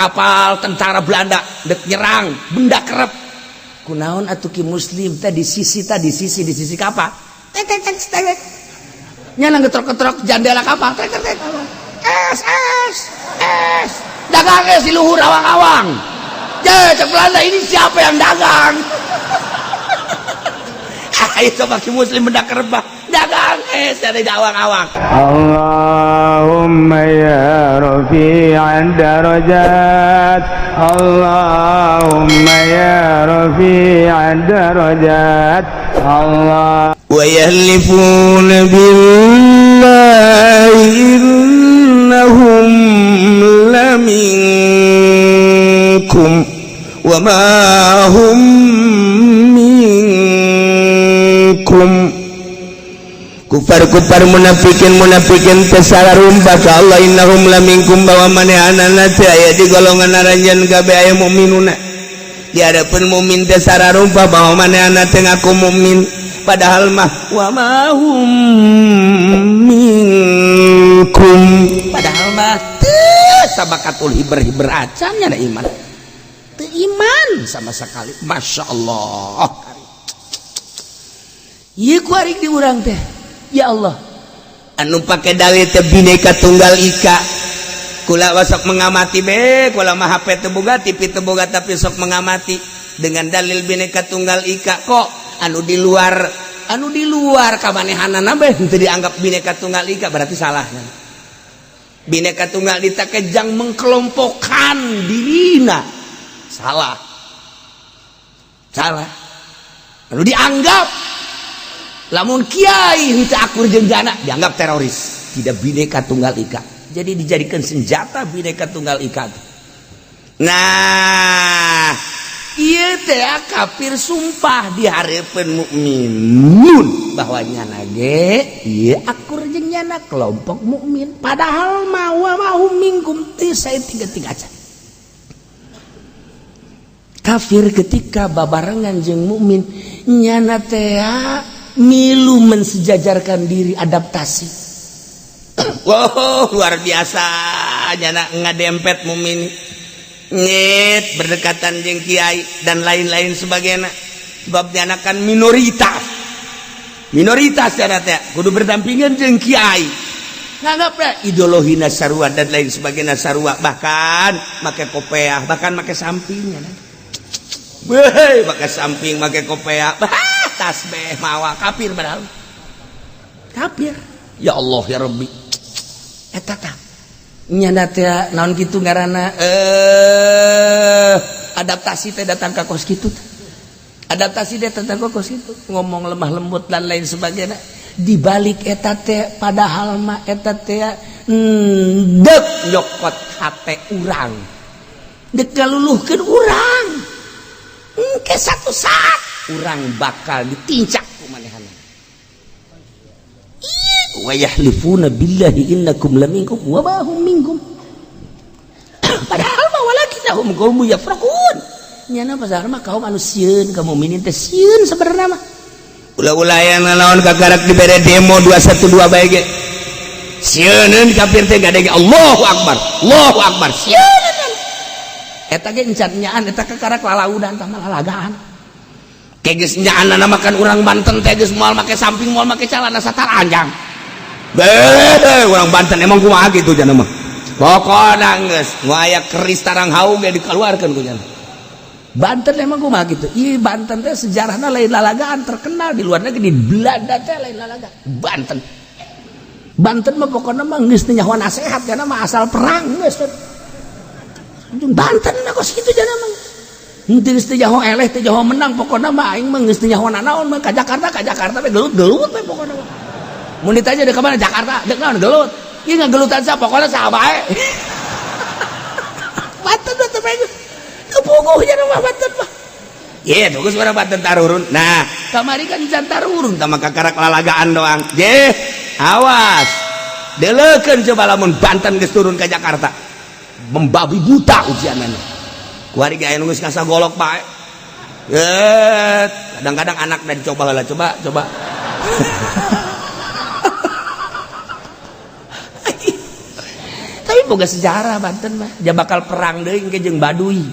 Kapal tentara Belanda dek nyerang benda kerep kunaon atuh ki muslim teh di sisi teh di sisi di sisi kapal tek tek tek tek nyana ngetrok-ngetrok jandela kapal tek tek tek es es es dagang es di luhur awang-awang. Ya, cek Belanda, ini siapa yang dagang? Ayo coba ki muslim benda kerebah dagang es dari awang-awang. اللهم يا رفيع الدرجات، اللهم يا رفيع الدرجات، الله ويحلفون بالله إنهم لمنكم وما هم منكم. Kufar-kufar, munafikin munafikin teh sarumpah ka Allah innahum laminkum, bahwa manehanana teh aya di golongan aranjeun kabeh aya mukminuna. Di hadapan mukmin teh sararumpah bahwa manehana teh ngaku mukmin, padahal mah wa ma hum minkum, padahal mah teu sabakatul hiber-hiber acan nya iman teu iman sama sekali. Masya Allah, ieu ku arik di urang teh, ya Allah. Anu pake dalil teh Bineka Tunggal Ika. Kula sok mengamati be, kula mah HP teu boga, TV teu boga, tapi sok mengamati dengan dalil Bineka Tunggal Ika. Kok anu di luar kamanehanana be henteu dianggap Bineka Tunggal Ika? Berarti salah. Bineka Tunggal Ika kejang mengkelompokkan dirina, salah, salah. Anu dianggap lamun kiai henteu akur jeung jana dianggap teroris, tidak Bineka Tunggal Ika. Jadi dijadikan senjata Bineka Tunggal Ika. Nah, ieu teh kafir sumpah di hareupeun mukminun bahwa nyana ge ieu akur jeung nyana, kelompok mukmin, padahal mah wa ma hum minkum, teu tiga tiga acan. Kafir ketika babarengan jeung mukmin, nyana teh milu mensejajarkan diri, adaptasi. Wow, luar biasa, nyana ngadempet mukmin nyet berdekatan jeung kiai dan lain-lain sebagainya, sebab nyana kan minoritas, minoritas nyana teh kudu berdampingan jeung kiai, nganggap ya ideologi sarua dan lain sebagainya sarua, bahkan make kopeah, bahkan make sampingnya. Weh, make samping, make kopeah, bah, tasbih mawa, kafir, padahal kafir. Ya Allah, ya Rabbi, eta tah nyana teh naon kitu ngaranna, adaptasi teh datang ka kos kitu, adaptasi teh datang ka kos kitu, ngomong lemah lembut dan lain sebagainya. Di balik eta teh padahal mah eta teh dek nyokot hate urang, dek ngaluluhkeun urang. Engke satu saat urang bakal ditincak ku manehana. Wa yahlifuna billahi innakum laminkum wa ma hum minkum, padahal mah walakinnahum qaumun yafraqun. Nyana pasal mah kaum anu sieun ka mukminin teh, sieun sebenarnya mah. Ulah-ulah yang nanaon kakarak dibere demo 212 bae ge sieuneun kafir teh gade. Allahu akbar, Allahu akbar, sieuneun. Eta ge encan nyaan, eta kakarak lalaudan tah, lalagaan. Kayak geus nyaanna makan urang Banten teh geus moal make samping, moal make calana sataranjang. Beuh, urang Banten emang kumaha kitu jana mah. Pokona geus nu aya keris tarang haung ge dikeluarkeun ku jana. Banten emang kumaha gitu. Ih, Banten teh sejarahna lain lalagaan, terkenal di luar negeri, di Belanda teh lain lalagaan. Banten. Banten mah pokoknya mah geus teu nyaho nasehat karena mah asal perang geus. Banten mah kos kitu jana mah. Henteu geus teu nyaho eleh, teu nyaho menang, pokokna mah aing mah geus teu nyaho nanaon mah ka Jakarta, ka Jakarta we gelut-gelut we pokokna mah. Mun ditanya deuk ka mana? Jakarta, deuk naon? Gelut. Ieu ngagelutan sa pokokna saha bae. Banten mah teu teu puguh jana mah Banten mah. Iya, bagus orang Banten tarurun. Nah, kamari kan can tarurun tah mah kakarak lalagaan doang. Je, awas. Deleukeun coba lamun Banten geus turun ke Jakarta. Membabi buta ujianana. Kuari ge aya nu geus ngasah golok bae. Eh, kadang-kadang anak dan coba lah, coba, coba. Tapi Boga sejarah Banten mah. Dia bakal perang deui engke jeung Baduy.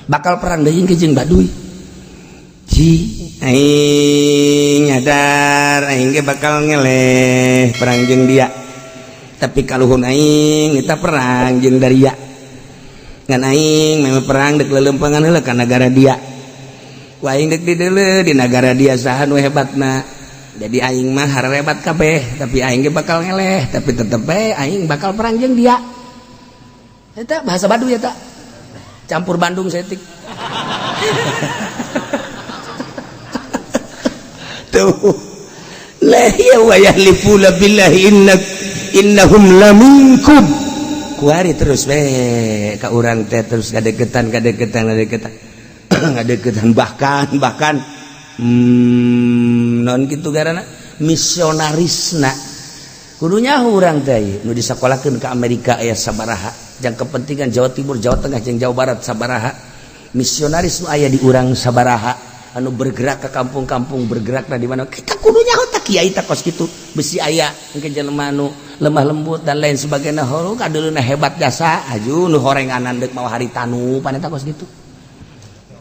Bakal perang deui engke jeung Baduy. Ji, aing nyadar aing ge bakal ngeleh perang jeung dia. Tapi kaluhun aing kita perang jeung daria. Ngan aing memang perang dek lelempangan heula ka nagara dia. Ku aing dek dideuleu di nagara dia saha nu hebatna. Jadi aing mah harebat kabeh, tapi aing ge bakal ngeleh, tapi tetep bae aing bakal perang jeung dia. Eta bahasa Baduy eta. Campur Bandung setik. Tuh. La ya wa yahlifuna billahi innahum laminkum. Kuari terus we ka urang teh terus ngadeukeutan ngadeukeutan ngadeukeutan. Ngadeukeutan bahkan bahkan non gitu garana misionarisna kudunya urang teh nu disakolahkeun ka Amerika aya sabaraha jang kepentingan Jawa Timur, Jawa Tengah jeung Jawa Barat sabaraha, misionaris nu aya di urang sabaraha, anu bergerak ke kampung-kampung, bergerak di mana kita kudunya tah kiai tah kos kitu besi aya engke jelema anu lemah lembut dan lain sebagainya. Horo kadeuleuna hebat jasa aju nu horenganan deuk mawa haritanu pan eta kos kitu.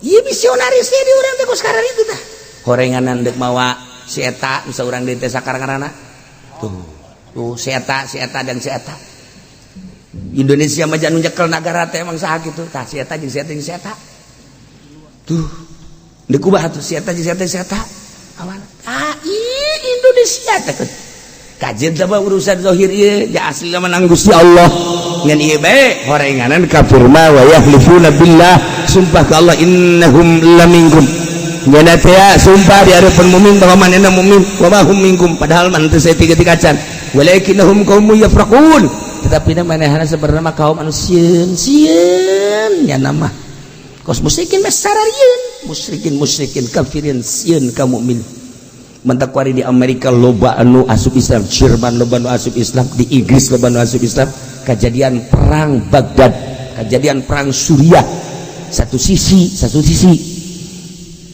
Ieu misionarisnya di urang teh kos itu tah horenganan dek mawa si eta bisa urang di teh sakarang-karana tuh tuh si eta, si eta dan si eta. Indonesia mah nu nyekel nagara teh emang saha kitu tah, si eta jeung si eta jeung si eta tuh deuk kubah tuh, si eta jeung si eta jeung si eta awan ah Indonesia teh kajian teh urusan zahir ieu ja asli menang Gusti Allah. Ngan ieu bae horenganan kafir mah wa yahlifuna billah, sumpah ka Allah, innahum laminkum. Nyana teh sumpah di hadapan mukmin bahwa manehna mukmin, wa ma hum minkum, padahal man teu saeutik-eutik acan, walakinnahum qaumun yafraqun, tetapi manehna sebenarnya mah kaum anu sieun sieun. Nyana mah kos musyrikin mah sararieun, musyrikin musyrikin kafirin sieun ka mukmin. Mentak kuari di Amerika loba anu asup Islam, Jerman loba anu asup Islam, di Inggris loba anu asup Islam. Kejadian perang Baghdad, kejadian perang Suriah, satu sisi satu sisi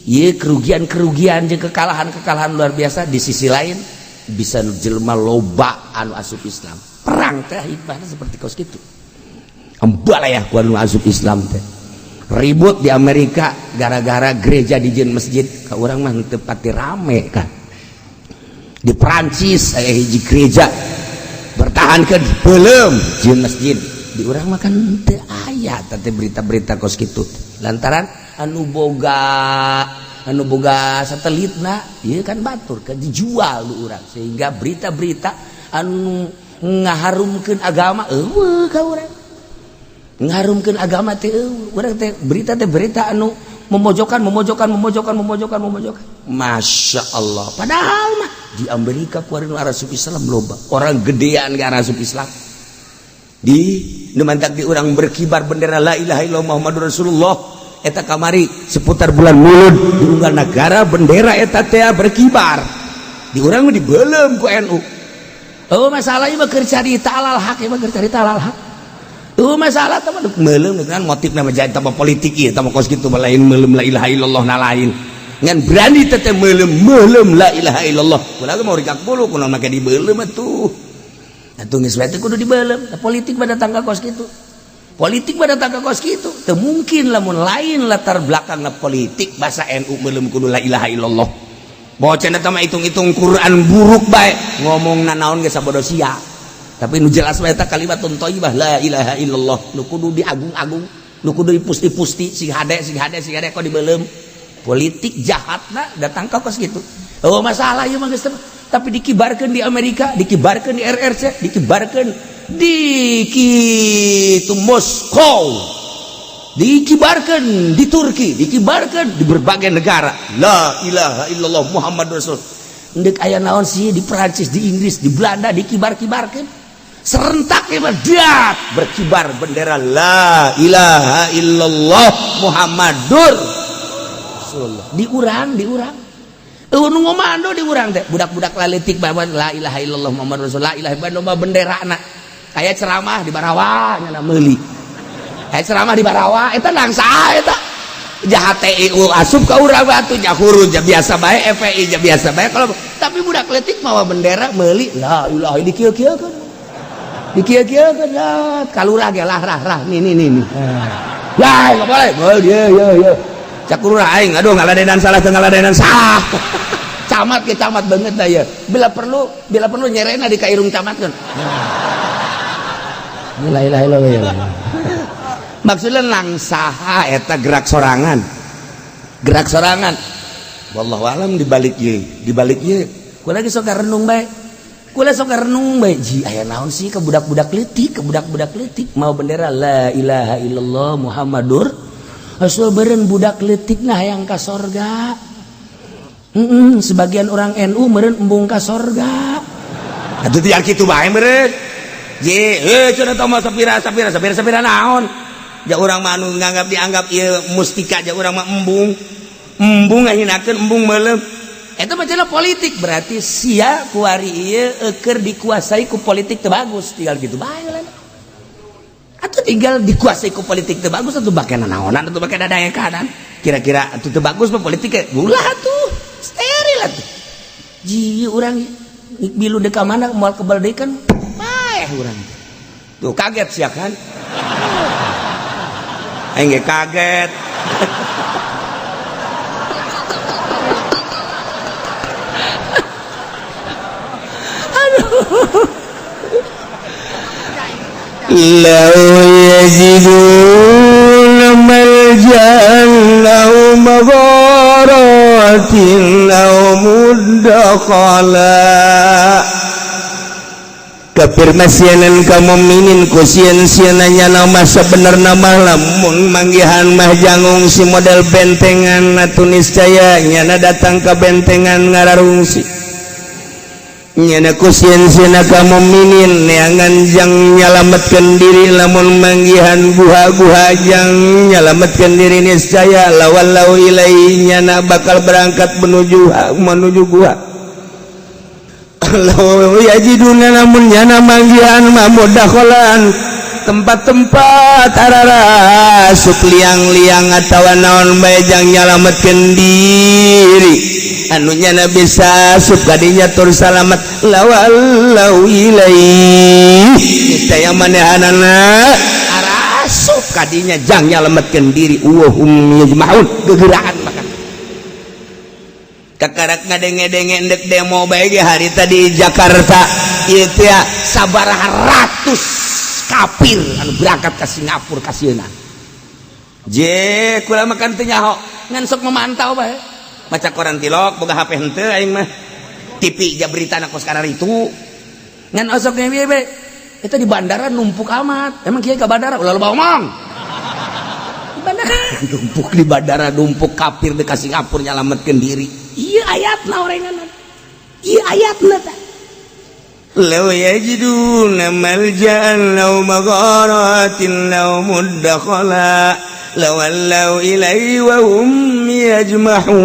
ye kerugian-kerugian jeung kekalahan-kekalahan luar biasa, di sisi lain bisa jelema loba anu asup Islam. Perang teh hikmahnya seperti kos gitu ya, ku anu asup Islam teh ribut di Amerika gara-gara gereja dijieun masjid, ka urang mah teu pati rame kan. Di Perancis aya hiji gereja bertahan ke belum jieun masjid, di urang mah kan teu aya teh berita-berita kos kitu lantaran anu boga satelit na iya kan batur kan dijual lu urang, sehingga berita-berita anu ngaharumkeun agama eueuh ka urang. Ngaharumkeun agama teh eueuh urang teh, berita teh berita anu memojokkan memojokkan memojokkan memojokkan memojokkan. Masya Allah, padahal mah di Amerika kuari nu asup Islam loba, orang gedean ge asup Islam. Di nu mantak di urang berkibar bendera la ilaha illallah Muhammadur Rasulullah. Eta kamari seputar bulan Mulud di unggal negara bendera eta teh berkibar, di urang mah dibelem ku NU. Oh, masalahnya mah keur carita alal hak, mah keur carita alal hak. Oh, masalah teh mah meulem dengan motif nama jadi tambah politik ieu, tambah kos kitu, lain meulem la ilaha illallah na lain. Ngan berani teh meulem meulem la ilaha illallah. Ulah mau rikak bulu kunaon make dibelem atuh. Atuh geus bae kudu dibelem. Politik pada tangga kos kitu. Politik pada tangga kos kitu. Teu mungkin lamun lain latar belakangna politik bahasa NU meulem kudu la ilaha illallah. Bocah eta mah hitung-hitung Quran buruk bae, ngomong nanaon ge sabodo sia. Tapi nu jelas bae eta kalimatun thayyibah la ilaha illallah nu kudu diagung-agung, nu kudu dipusti-pusti sing hade sing hade sing hade kok dibelem. Politik jahatna datang ka kos kitu. Oh, masalah ieu mah geus, tapi dikibarkeun di Amerika, dikibarkeun di RRC, dikibarkeun di kitu Moskow, dikibarkan di Turki, dikibarkan di berbagai negara la ilaha illallah Muhammad Rasul. Ndek aya naon sih di Perancis, di Inggris, di Belanda dikibar-kibarkan serentak ya, dat berkibar bendera la ilaha illallah Muhammadur Rasulullah. Di urang, di urang eueuh nu ngomando di urang teh budak-budak laletik bawa la ilaha illallah Muhammad Rasul, la ilaha illallah bendera na. Aya ceramah di Barawa nya meuli, aya ceramah di Barawa eta nang saha eta jahat TIU asup ka urang batu jahurun ja biasa bae, FPI ja biasa bae kalau, tapi budak letik mawa bendera meuli la ilaha di kieu-kieu kan. Dikieu-kieu ka lurah ge lah rah rah nih nih nih nih. Ya enggak boleh. Oh iya iya iya. Cak lurah aing aduh ngaladenan salah teu ngaladenan salah. Camat ke camat banget dah ya. Bila perlu nyerena di kairung camat kan. La ilaha illallah. Maksudnya langsaha eta gerak sorangan. Gerak sorangan. Wallahu alam dibalik ieu, dibalik ieu. Kula lagi sok renung bae. Kula sok renung bae. Ji aya naon sih ke budak-budak leutik, ke budak-budak leutik mau bendera la ilaha illallah Muhammadur Rasul, beureun budak leutik nah hayang ka sorga. Sebagian orang NU meureun embung ka sorga. Atuh tiang kitu bae meureun. Je, eh cenah teh mah sapira sapira sapira sapira naon? Ja urang mah anu nganggap dianggap ieu mustika, ja urang mah embung. Embung ngahinakeun, embung meuleum. Eta mah cenah politik, berarti sia kuari ieu keur dikuasai ku politik teu bagus, tinggal gitu bae lah. Atau tinggal dikuasai ku politik teu bagus atuh bake naonan atuh bake dadaekanan. Kira-kira atuh teu bagus mah politik ulah atuh. Steril atuh. Ji urang bilu deka mana moal kebal deui kan paeh urang. Tuh kaget sia kan? Aing ge kaget. Aduh. لو يجدون ملجأ أو مغارات أو مدخلا. Kafir masieun ka mukminin ku sieun-sieun nama sebenarna mah lamun manggihan mah jangungsi model bentengan atuh niscaya nyana datang ka bentengan ngararungsi. Nyana ku sieun-sieun ka mukminin neangan jang nyalametkeun diri, lamun manggihan guha-guha jang nyalametkeun diri niscaya lawallau ilaihi nyana bakal berangkat menuju menuju guha. Law yajiduna lamun nyana manggihan mah mudakhalan tempat-tempat ararasup liang-liang atawa naon bae jang nyalametkeun diri anu nyana bisa asup kadinya tur salamet lawallau ilaihi niscaya manehanana arasup kadinya jang nyalametkeun diri wa hum yajmaun gegerahan. Maka kakarak ngadenge-denge endek demo bae ge hari tadi Jakarta ieu teh sabaraha ratus kafir anu berangkat ke Singapura kasieuna. Je kula makan teu nyaho ngan sok memantau bae. Maca koran tilok, boga HP henteu aing mah, TV ja berita na kos itu. Ngan osok ge bae itu di bandara numpuk amat. Emang kieu ke bandara ulah loba omong. Di bandara numpuk, di bandara numpuk kafir dekat Singapura nyalametkeun diri. Iya ayatna orengan, iya ayatna tah. لو يجدون ملجأ أو مغارات أو مدخلا لولوا إليه وهم يجمحون.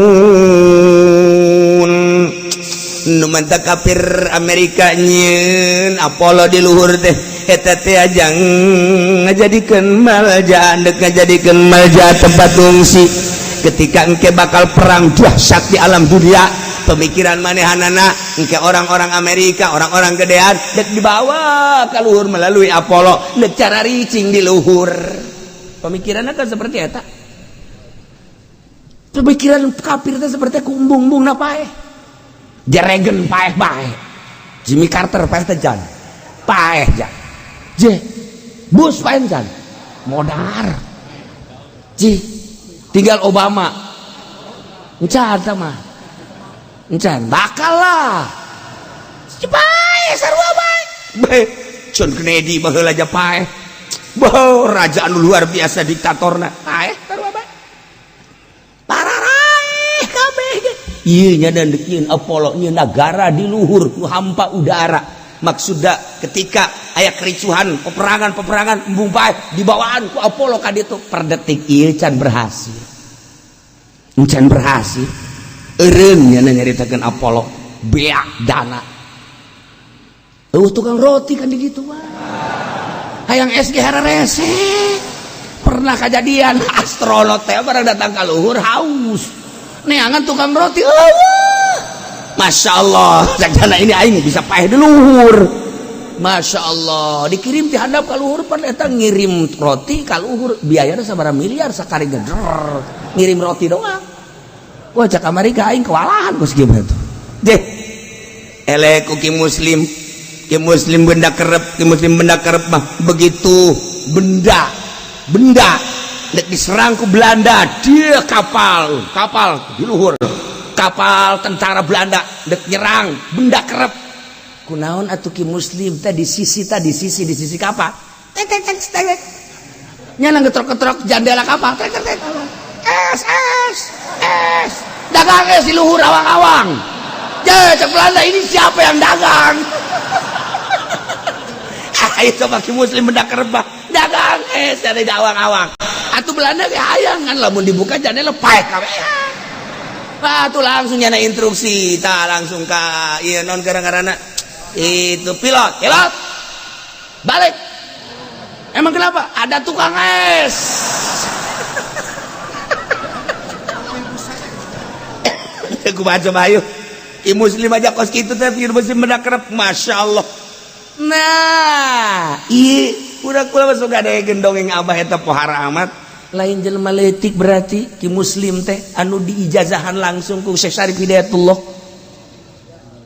Nu mantap kafir Amerika nyieun Apollo di luhur teh eta teh ajang ngajadikeun malja, dek ngajadikeun malja tempat ungsi ketika engke bakal perang dahsyat di alam dunia. Pemikiran manehanana engke orang-orang Amerika, orang-orang gedean dek dibawa ke luhur melalui Apollo, dek cara ricing di luhur. Pemikirannya kan seperti eta, pemikiran kafir teh seperti kumbung-bung na paeh. Reagan paeh bae, Jimmy Carter paeh teh jan paeh jan je, Bush paeh jan modar ji, tinggal Obama encan sama encan bakal lah paeh sarua bae bae. John Kennedy baheula aja paeh. Bah, raja anu luar biasa diktatorna paeh sarua bae, pararaeh kabeh ge. Ieu nya dan deuk Apollo nyeun negara di luhur nu hampa udara. Maksudna ketika aya kericuhan, peperangan-peperangan, embung paeh dibawaan ku Apollo ka ditu. Per detik ieu can berhasil, can berhasil eureun nya nyaritakeun Apollo beak dana. Eueuh tukang roti kan di ditu mah hayang SG hararese. Pernah kejadian astronot teh barang datang ka luhur haus neangan tukang roti eueuh. Masya Allah, cak ini aing bisa paeh di luhur. Masya Allah dikirim ti handap ka luhur pan eta ngirim roti ka luhur biayana sabaraha miliar sakali geder ngirim roti doang. Wah cak Amerika aing kewalahan kos gimana tuh. Deh elek ku ki muslim, ki muslim benda kerep, ki muslim benda kerep mah begitu benda benda dek diserang ku Belanda, dia kapal kapal di luhur, kapal tentara Belanda dek nyerang benda kerep, kunaon atuh ki muslim teh di sisi tadi sisi di sisi kapal tek tek tek tek nyana ngetrok-ketrok jandela kapal tek tek tek es es es dagang es di luhur awang-awang. Ya cek Belanda ini siapa yang dagang? Ayo coba ki muslim benda kerep mah dagang es dari awang-awang. Atuh Belanda ge hayang kan lamun dibuka jandela paeh kabeh. Wah tuh langsung nyana instruksi ta langsung ka ieu non gara-garana itu pilot pilot balik. Emang kenapa? Ada tukang es. Aku baca bayu ki muslim aja kos kitu teh ki muslim benda kerep Masya Allah. Nah ieu udah kula masuk ada gendong yang abah eta pohara amat lain jelema leutik berarti ki muslim teh anu diijazahan langsung ku Syekh Syarif Hidayatullah.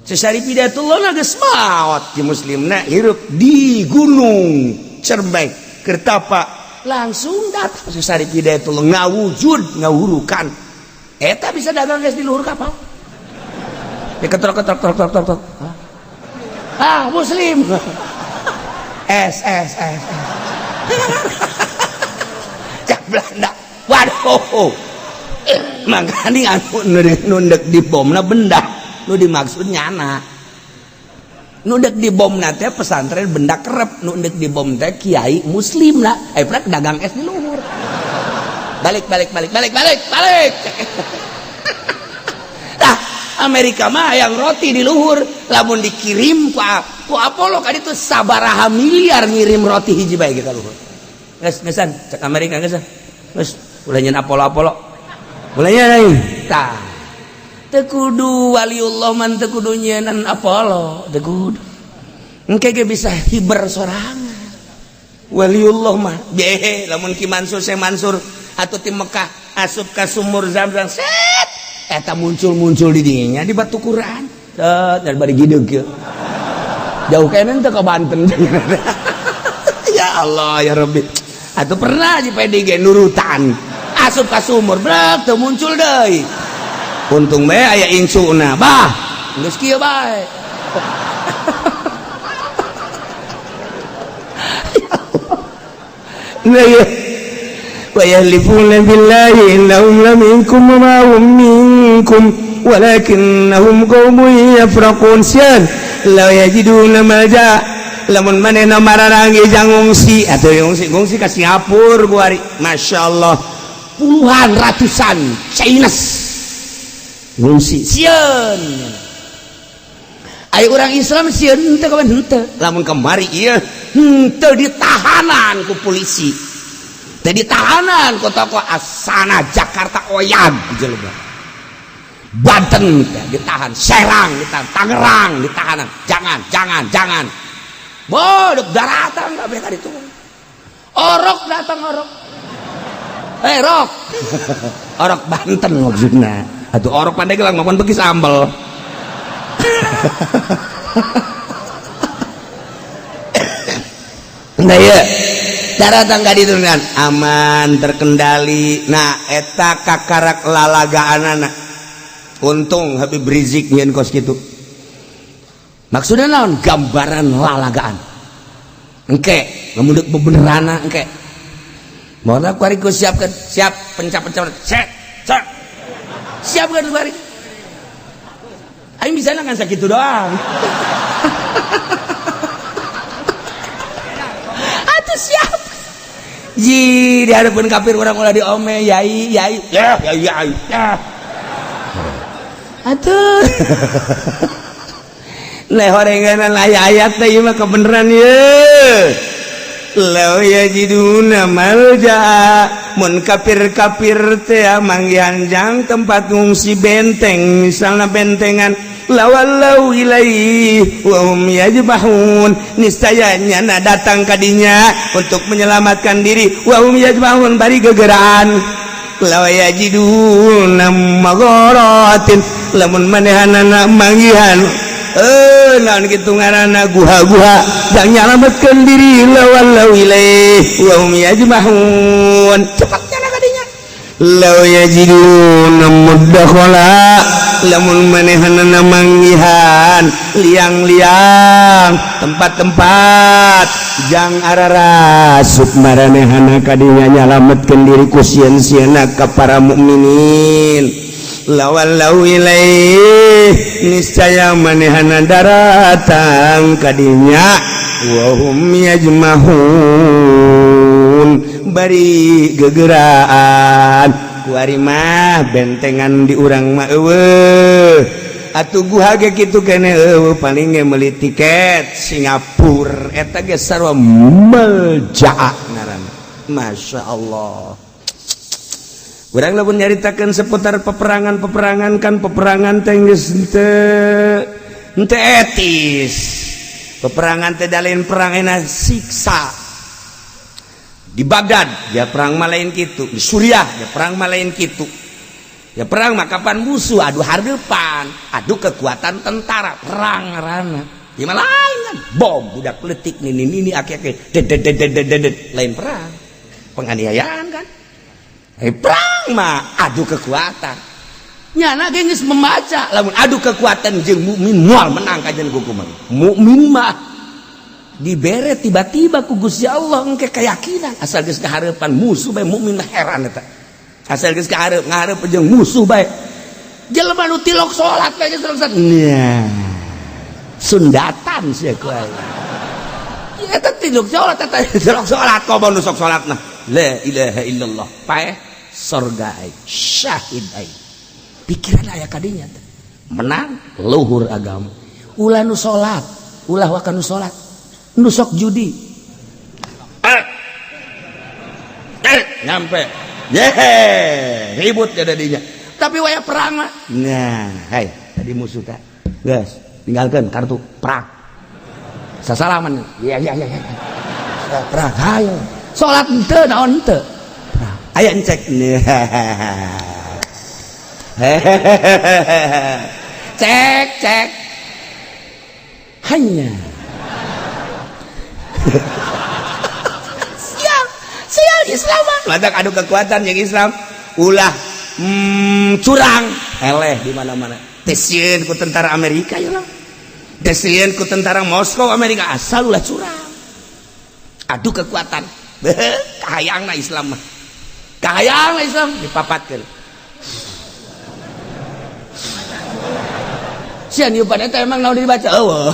Syekh Syarif Hidayatullah na geus maot ki muslimna hirup di Gunung Cermai Kertapa langsung datang Syekh Syarif Hidayatullah ngawujud ngawurukan eta bisa dagang geus di luhur kapal. Diketrok ketrok trok trok trok trok. Ah muslim. S S S. Cak Belanda. Waduh. Makanya anu nundek di bomna benda nu dimaksud nyana. Nu dek di bom na teh pesantren benda kerep, nu dek di bom teh kiai muslim lah. Eh prek dagang es di luhur. Balik balik balik balik balik balik. Tah Amerika mah yang roti di luhur lamun dikirim ku Apollo kan itu sabaraha miliar ngirim roti hiji bae ka luhur. Geus geusan cek Amerika geus. Geus ulah nyeun Apollo-Apollo. Ulah nyeun aing. Tah. Teu kudu waliullah man teu kudu nyieun Apollo, teu kudu. Engke ge bisa hiber sorangan. Waliullah mah behe lamun Ki Mansur Syekh Mansur atuh ti Mekah asup ka sumur Zamzam set eta muncul-muncul di dinya di batu Quran. Set dan bari gideug kieu. Jauh kene teu ka Banten. Ya Allah ya Rabbi. Atuh pernah di PDG nurutan asup ka sumur brek teu muncul deui. Untung bae aya incuna bah geus kieu bae. Nah ya wa yahlifuna billahi innahum laminkum wa ma hum minkum walakinnahum qaumun yafraqun. Sieun la yajiduna malja lamun manehna mararangi jang ngungsi atuh ngungsi ngungsi ka Singapura kuari masyaallah puluhan ratusan Chinese ngungsi sieun. Ayo orang Islam sieun teu kawan henteu lamun kemari ieu henteu ditahanan ku polisi teu ditahanan ku tokoh asana Jakarta oyag jelema Banten ditahan, Serang ditahan, Tangerang ditahanan, jangan jangan jangan bodok daratan kabeh ka ditu. Orok datang orok. Eh rok. Orok Banten maksudna. Atuh orok Pandeglang makan begi sambel. Nah ya daratan ka ditu kan aman terkendali. Nah eta kakarak lalagaanana. Untung Habib Rizik nyeun kos kitu. Maksudna naon? Gambaran lalagaan. Engke lamun deuk bebenerana engke. Moal kuari ku siapkeun, siap pencap-pencap set set. Siapkeun kuari. Aing bisa ngan sakitu doang. Atuh siap. Ji di hadapan kafir urang ulah diome yai yai ya yai yai. Ya. Atuh. Leh horenganan aya ayat teh ieu mah kebeneran ye. Law yajiduna malja, mun kafir-kafir teh manggihan jang tempat ngungsi, benteng, misalnya bentengan, lawallau ilaihi wa hum yajmahun, niscaya nyana datang kadinya untuk menyelamatkan diri, wa hum yajmahun, bari gegeraan. Law yajiduna magharatin, lamun manehanana manggihan naon kitu ngaranna, guha-guha jang nyalametkeun diri, lawallau ilaihi wa hum yajmahun, cepat nyana kadinya. Law yajiduna mudakhala, lamun manehanana manggihan liang-liang, tempat-tempat jang ararasup maranehana kadinya nyalametkeun diri ku sieun-sieuna ka para mukminin, lawallau ilaih, niscaya manehana daratang kadinya, wahum yajmahun, bari gegeraan. Kuari mah bentengan di urang mah euweuh atuh, guha ge kitu kene euweuh, paling ge meuli tiket Singapura. Eta ge sarua malja'a ngaranna. Masya Allah. Urang lamun nyaritakeun seputar peperangan-peperangan kan, peperangan teh geus henteu henteu etis. Peperangan teh lain perang enak siksa. Di Baghdad ya perang mah lain kitu, di Suriah ya perang mah lain kitu. Ya perang mah kapan musuh adu hareupan, adu kekuatan tentara, perang ngaranna. Ieu mah lain kan, bom budak leutik nini nini ake-ake ded ded ded ded ded, lain perang. Penganiayaan kan. Perang mah adu kekuatan. Nyana ge geus membaca lamun adu kekuatan jeung mukmin moal menang kajian hukuman. Mukmin mah dibere tiba-tiba ku Gusti Allah engke keyakinan asal geus kahareupan musuh bae, mukmin mah heran eta. Asal geus kahareup ngahareup jeung musuh bae. Jelema nu tilok salat bae geus salat. Nah. Sundatan sia ku aing. Ya eta tilok salat, eta tilok salat komo nu sok salatna. La ilaha illallah. Paeh sorga aing, syahid aing. Pikiran aya kadinya teh. Menang luhur agama. Ulah nu salat, ulah waka nu salat. Nu sok judi. Eh. Eh, nyampe. Yehe, ribut ya dadinya. Tapi waya perang mah. Nah, hai, tadi musuh teh. Geus, tinggalkan kartu perang. Sasalaman. Iya. Perang, hayo. Salat henteu naon henteu. Perang. Aya encek. Hehehe. Cek, cek. Hanya. Sial, sial Islam mah. Lantak adu kekuatan yang Islam ulah curang eleh di mana-mana. Teu sieun ku tentara Amerika ya lah. Teu sieun ku tentara Moskow Amerika asal ulah curang. Adu kekuatan. Kahayangna Islam mah. Kahayangna Islam dipapatkeun. Sia niupan eta emang naon dibaca? Eueuh.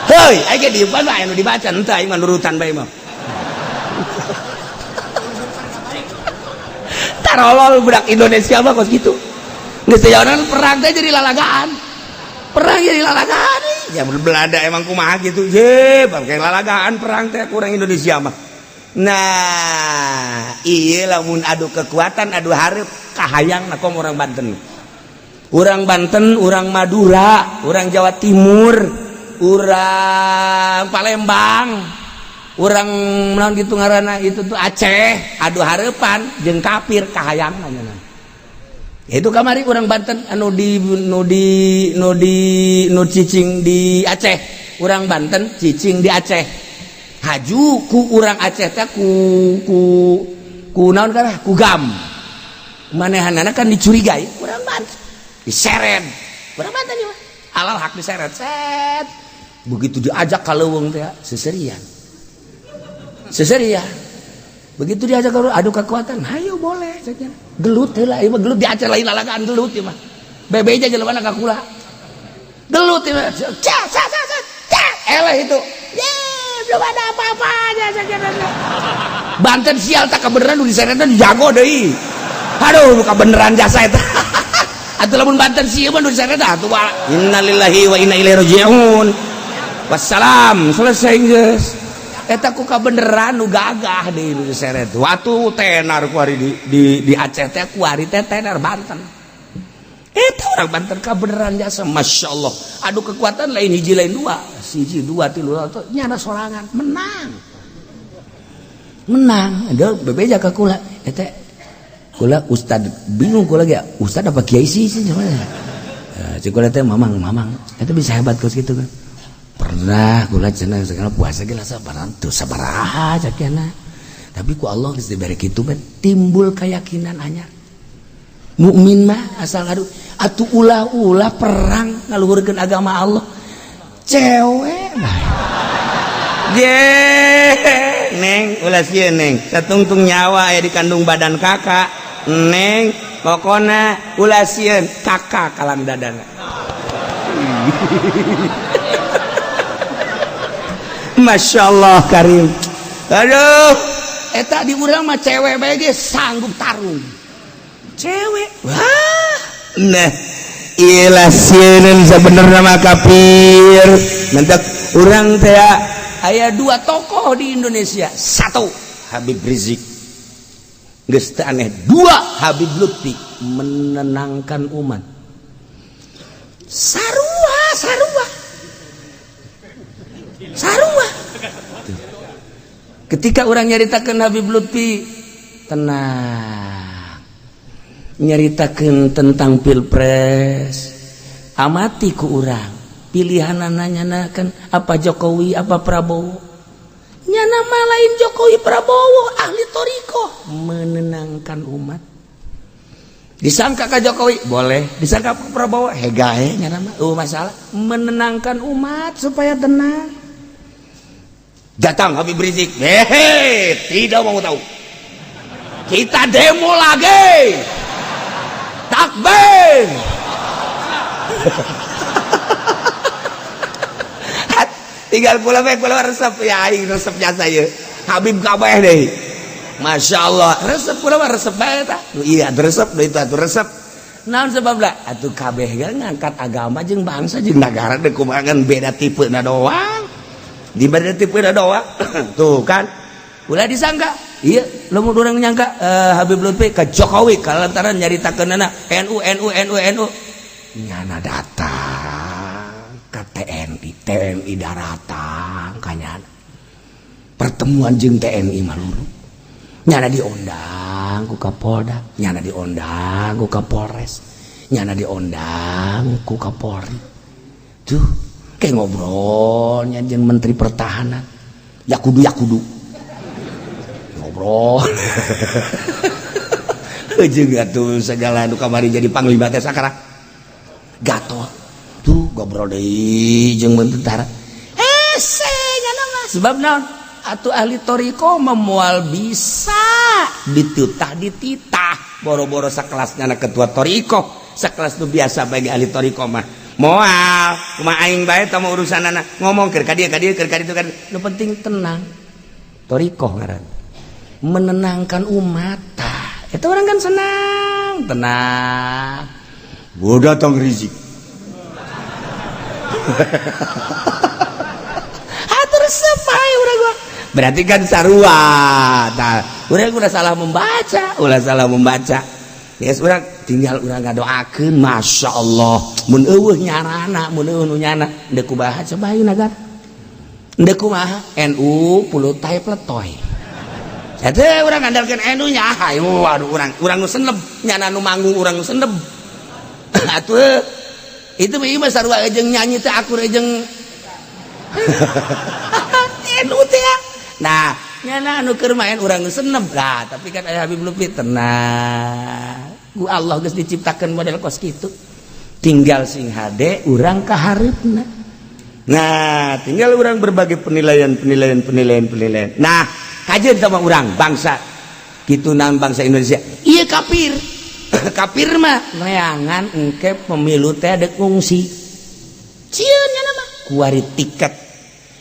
Heuy, aing ge diupan mah aya nu dibaca henteu, aing mah nurutan bae mah. Tarolol budak Indonesia mah kos kitu. Geus teh perang teh jadi lalagaan. Perang jadi lalagaan. Ya Belanda emang kumaha gitu. Ye, bangke lalagaan perang teh kurang Indonesia mah. Nah, iya lamun adu kekuatan, adu hareup kahayang komo orang Banten. Orang Banten, orang Madura, orang Jawa Timur, orang Palembang, orang naon gitu ngaranna itu tuh Aceh, adu hareupan jeung kafir kahayang nya. Itu kamari orang Banten anu di nu di nu di nu cicing di Aceh, orang Banten cicing di Aceh. Haju ku urang Aceh teh ku ku ku naon kana ku gam. Manehanana kan dicurigai urang Banten. Diseret. Urang Banten ieu mah. Halal hak diseret. Set. Begitu diajak ka leuweung teh seserian. Seserian. Begitu diajak ke adu kekuatan, hayo boleh cek. Gelut heula ieu mah, gelut di Aceh lain lalagaan gelut ieu mah. Bebe aja jelema ka kula. Gelut ieu mah. Ca ca ca ca. Eleh itu. Ye, belum ada apa-apanya cek. Banten sial tak kebeneran nu diseret jago deui. Aduh, kebeneran jasa eta. Atuh lamun Banten sieun mah nu diseret atuh innalillahi wa inna ilaihi raji'un. Wassalam, selesai geus. Eta ku kabeneran nu gagah di diseret. Waktu tenar kuari di Aceh teh, kuari teh tenar Banten. Eta orang Banten kabeneran jasa, Masya Allah. Aduh, kekuatan lain hiji, lain dua. Siji, dua, tilu, atau nyana sorangan menang. Menang. Aduh, bebeja ka kula. Eta kula ustad bingung kula ge, ustad apa kiai sih sih sebenarnya. Cik kula teh, "Mamang, Mamang, itu bisa hebat kos gitu kan." Pernah kula cenah segala puasa ge sabaran tuh sabaraha cakena. Tapi ku Allah geus dibere kitu mah timbul keyakinan anyar. Mukmin mah asal ngadu atuh, ulah-ulah perang ngaluhurkeun agama Allah. Cewek bae. Je, Neng, ulah sieun, Neng. Satungtung nyawa aya di kandung badan kakak. Neng, pokona ulah sieun, kakak kalang dadana. Masya Allah Karim. Aduh, eta di urang mah cewek bae ge sanggup tarung. Cewek. Wah, nah, ilah sieun sebenarnya mah kafir. Mentak urang teh aya dua tokoh di Indonesia. Satu, Habib Rizik. Geus teu aneh. Dua, Habib Lutfi menenangkan umat. Sarua, sarua. Sarua. Ketika orang nyaritakan Habib Lutfi tenang, nyaritakan tentang pilpres, amati ku urang pilihan nanya kan apa Jokowi apa Prabowo, nyana mah lain Jokowi Prabowo, ahli thoriqoh menenangkan umat. Disangka ke Jokowi boleh, disangka ke Prabowo hegae, nyana mah masalah menenangkan umat supaya tenang. Datang Habib Rizik, hehe, tidak mau tahu, kita demo lagi, takbir. Tinggal kula bae, kula resep ya, aing resep jasa ye Habib kabeh deh. Masya Allah, resep kula mah, resep bae tah. Iya, resep deui atuh, resep. Naon sebabna atuh? Kabeh ge ngangkat agama jeung bangsa jeung negara deh, kumaha beda tipe na doang, di beda tipe na doang tuh kan. Ulah disangka iya, lamun urang nyangka Habib Lutfi ke Jokowi kalantaran nyaritakeunana NU NU NU NU, nyana datang ke TNI, TNI daratang kanyana, pertemuan jeung TNI maluru, nyana diundang ku Kapolda, nyana diundang ku Kapolres, nyana diundang ku Kapolri. Tuh kayak ngobrolnya jeung Menteri Pertahanan, ya kudu, ya kudu ngobrol jeung atuh segala nu kamari jadi panglima teh sakara Gatot tuh, ngobrol deui jeung tentara. Hese nyana mah, sebab naon atuh? Ahli thoriqoh memual bisa ditutah, dititah boro-boro sakelasnya anak ketua thoriqoh, sakelas nu biasa bagi ahli thoriqoh mah moal. Kumaha aing bae tah urusan anak ngomong keur ka dieu, ka dieu, keur ka ditu kan. Nu penting tenang. Thoriqoh ngaran menenangkan umat. Tah, itu orang kan senang, tenang. Gua datang Rizik. Atur resep ae urang gua. Berarti kan sarua. Tah, urang udah salah membaca, ulah salah membaca. Yes, urang tinggal urang ngadoakeun, Masya Allah mun eueuh nyarana, mun eueuh nu nyana deuk kumaha coba ayeuna nagara, deuk kumaha NU puluh tae pletoy. Eta urang ngandalkeun NU nya, hayu. Waduh, urang urang nu seneb nyana nu manggung, urang nu seneb atuh. Itu mah ieu mah sarua jeung nyanyi teh akur jeung NU teh. Nah, nyana anu keur main, urang nu seneb lah. Tapi kan aya Habib Lutfi tenang. Ku Allah geus diciptakeun model kos kitu, tinggal sing hade urang ka hareupna. Nah, tinggal orang berbagai penilaian, penilaian, penilaian, penilaian. Nah, kajian sama orang bangsa gitu, nang bangsa Indonesia iya kafir. Kafir mah neangan engke pemilu teh dek ngungsi, sieun nya mah kuari tiket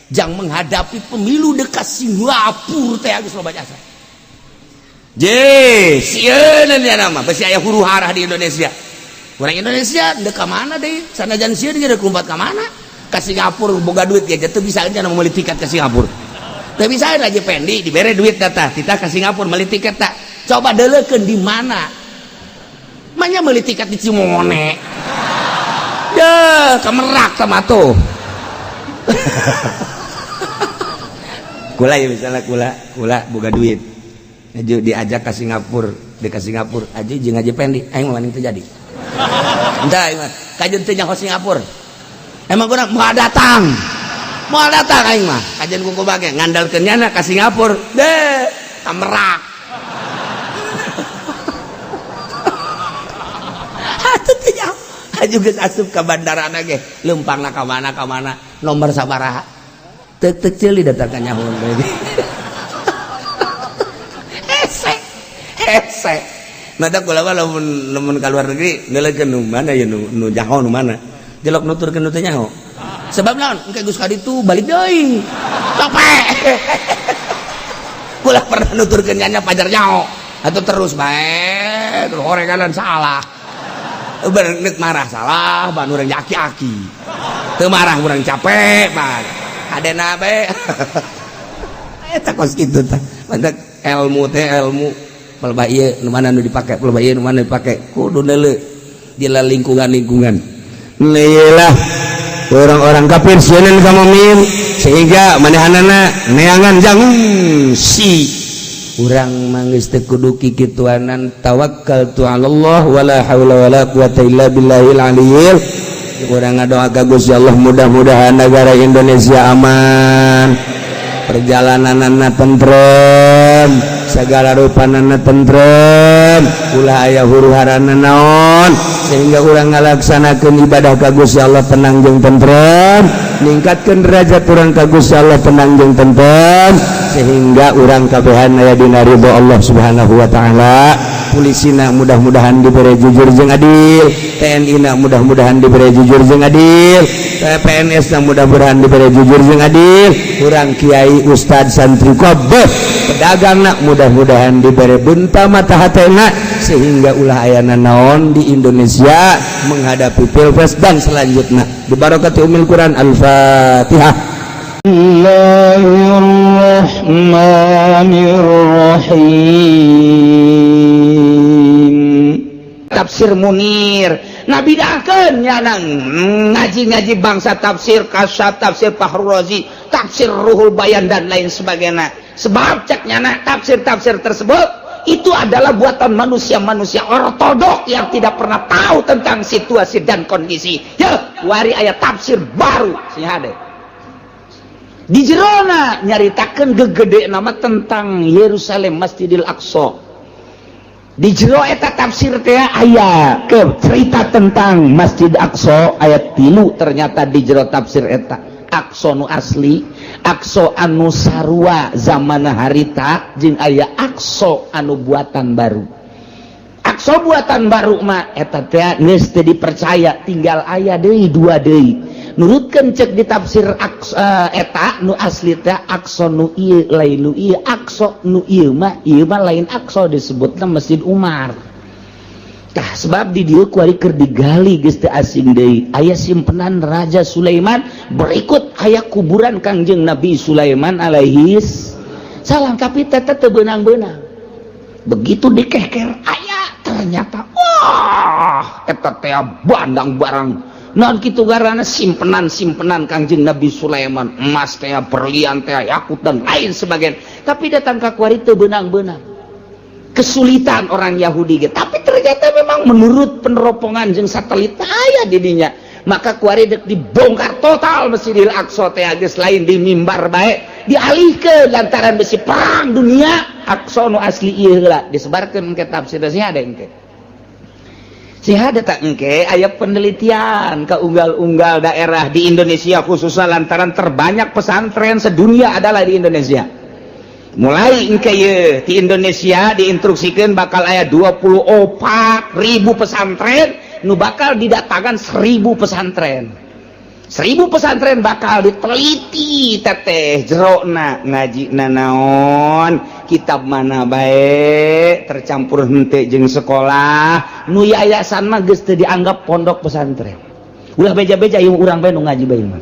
jang menghadapi pemilu dekat Singapura teh geus loba jasa. Je, sieun nya nama besi aya huru hara di Indonesia. Orang Indonesia dek ka mana deui? Sanajan sieun ge dek lompat ka mana? Ka Singapura, boga duit ge teu bisa nya meuli tiket ke Singapura. Teu bisa Haji Pendi dibere duit data kita ke Singapura beli tiket tak. Coba deleukeun di mana? Manya beli tiket di Cimone. Ya, ke Merak sama tuh. Kula ya misalnya kula, kula boga duit. Aju diajak ke Singapura, di ke Singapura, aja jeung Haji Pendi, aing mah teu jadi. Entah aing mah, kajeun teu nyaho Singapura. Emang kurang mau datang. Mau datang aing mah, kajeun ku bage ngandalkeun nyana ka Singapura. Deh, ka Merak. Atuh teu nyaho. Aju geus asup ka bandara ge, leumpangna ka mana, nomor sabaraha. Tek tek ceuli datang ka nyaho deui. Hese. Hese. Mata kula mah lamun lamun ka luar negeri neuleukeun nu mana ya nu nu nyaho nu mana. Jelok nuturkeun nu teu nyaho. Sebab naon? Engke geus ka ditu balik deui. Capek. Kula pernah nuturkeun nya pajar nyaho. Atuh terus bae, terus horenganan salah. Bener marah salah, ban urang aki-aki. Teu marah urang capek, ban. Hadena bae. Eta kos kitu tah. Mantak ilmu teh ilmu pelba ieu nu mana nu dipake, pelba ieu nu mana dipake. Kudu neuleu di lingkungan-lingkungan. Lah orang-orang kafir sieun ka mukmin sehingga manehanana neangan jangan si urang mah geus teu kudu kikituanan, tawakkaltu 'alallah wala haula wala quwata illa billahil aliyil. Urang ngadoa ka Gusti Allah, mudah-mudahan negara Indonesia aman, perjalananana tentrem, segala rupanana tentrem, ulah aya huru-harana naon, sehingga urang ngalaksanakeun ibadah ka Gusti Allah tenang jeung tentrem, ningkatkeun derajat urang ka Gusti Allah tenang jeung tentrem, sehingga urang kabehan aya dina ridho Allah Subhanahu wa taala. Polisina mudah-mudahan diberi jujur jeung adil, TNI na mudah-mudahan diberi jujur jeung adil, PNS na mudah-mudahan diberi jujur jeung adil, urang kiai, ustad, santri kabeh, pedagang na mudah-mudahan diberi bunta mata hatena, sehingga ulah ayana naon di Indonesia menghadapi pilpres dan selanjutnya. Dibarokati umil Quran. Al-Fatihah. Bismillahirrahmanirrahim. Tafsir Munir nabidakeun nyana ngaji-ngaji bangsa tafsir Kasyaf, tafsir Fahrul Razi, tafsir Ruhul Bayan, dan lain sebagainya. Sebab cek nyana tafsir-tafsir tersebut itu adalah buatan manusia-manusia ortodok yang tidak pernah tahu tentang situasi dan kondisi. Ya, wari aya tafsir baru sih hade. Di jerona nyaritakeun gegede nama tentang Yerusalem, Masjidil Aqsa. Di jero eta tafsir teh aya ke cerita tentang Masjid Aqsa ayat 3. Ternyata di jero tafsir eta Aqsa nu asli, Aqsa anu sarua zaman harita, jeung aya Aqsa anu buatan baru. Aqsa buatan baru mah eta teh geus teu dipercaya, tinggal aya deui dua deui nurutkeun cek di tafsir Aqsa, eta nu asli teh Aqsa nu ieu lain nu ieu. Aqsa nu ieu mah lain Aqsa, disebutna Masjid Umar. Tah, sebab di dieu kuari keur digali geus teu asing deui, aya simpenan Raja Sulaiman, berikut aya kuburan Kangjeng Nabi Sulaiman alaihi salam, tapi teh teu beunang-beunang. Begitu dikeker aya ternyata, wah, eta teh bandang barang non kitu garana simpenan-simpenan Kangjeng Nabi Sulaiman, emas teh, berlian teh, yakut, dan lain sebagainya. Tapi datang ka kuari teu beunang-beunang, kesulitan orang Yahudi ge. Tapi ternyata memang menurut peneropongan jeung satelit aya di dinya. Maka kuari dek dibongkar total Masjidil Aqsa teh, geus lain di mimbar bae, dialihkeun lantaran besi perang dunia. Aqsa nu asli ieu heula disebarkeun ke tafsir sih ada engke. Si ada tak engke aya penelitian ke unggal-unggal daerah di Indonesia, khususnya lantaran terbanyak pesantren sedunia adalah di Indonesia. Mulai engke ye di Indonesia diinstruksikan bakal aya 24 ribu pesantren, nu bakal didatangkan 1000 pesantren. 1000 pesantren bakal diteliti teteh jerona, ngaji nanaon, kitab mana baik, tercampur hente jeung sekolah. Nu yayasan mah geus teu dianggap pondok pesantren. Ulah beja-beja ieu, urang bae nu ngaji bae mah.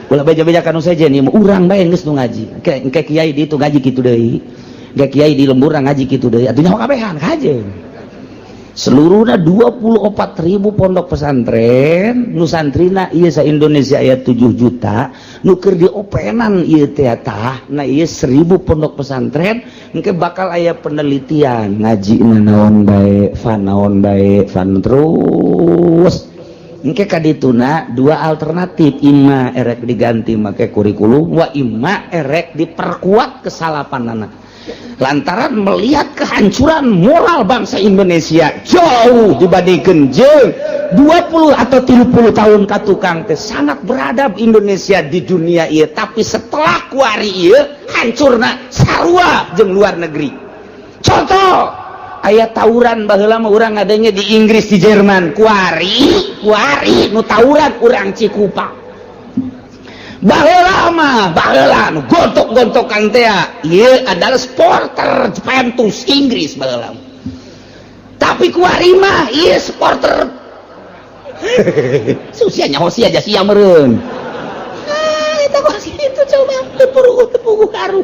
Ulah beja-beja kanu sejen ieu, urang bae geus nu ngaji. Engke kiai di itu ngaji kitu deui, engke kiai di lembur ngaji kitu deui, atuh nyaho kabehan kajeun. Seluruhnya 24.000 pondok pesantren nu santrina ieu sa Indonesia aya 7 juta nu keur diopenan ieu teh. Tah, nah, ieu 1000 pondok pesantren engke bakal aya penelitian, ngaji naon bae, fan naon bae, fan terus. Engke kadituna dua alternatif, imma erek diganti make kurikulum, wa imma erek diperkuat kesalapan anak, lantaran melihat kehancuran moral bangsa Indonesia jauh dibandingkan jeung 20 atau 30 tahun ka tukang teh sangat beradab Indonesia di dunia ieu, tapi setelah kuari ieu hancurna sarua jeung luar negeri. Contoh, aya tawuran, baheula mah urang adanya di Inggris, di Jerman. Kuari kuari nu tawuran urang Cikupa. Baheula mah, baheula nu gontok-gontokan teh ieu adalah supporter Juventus Inggris baheula, tapi kuari mah ieu supporter susia nyaho sia aja sia meureun. Ah, eta kos itu coba teu puguh, teu puguh karu.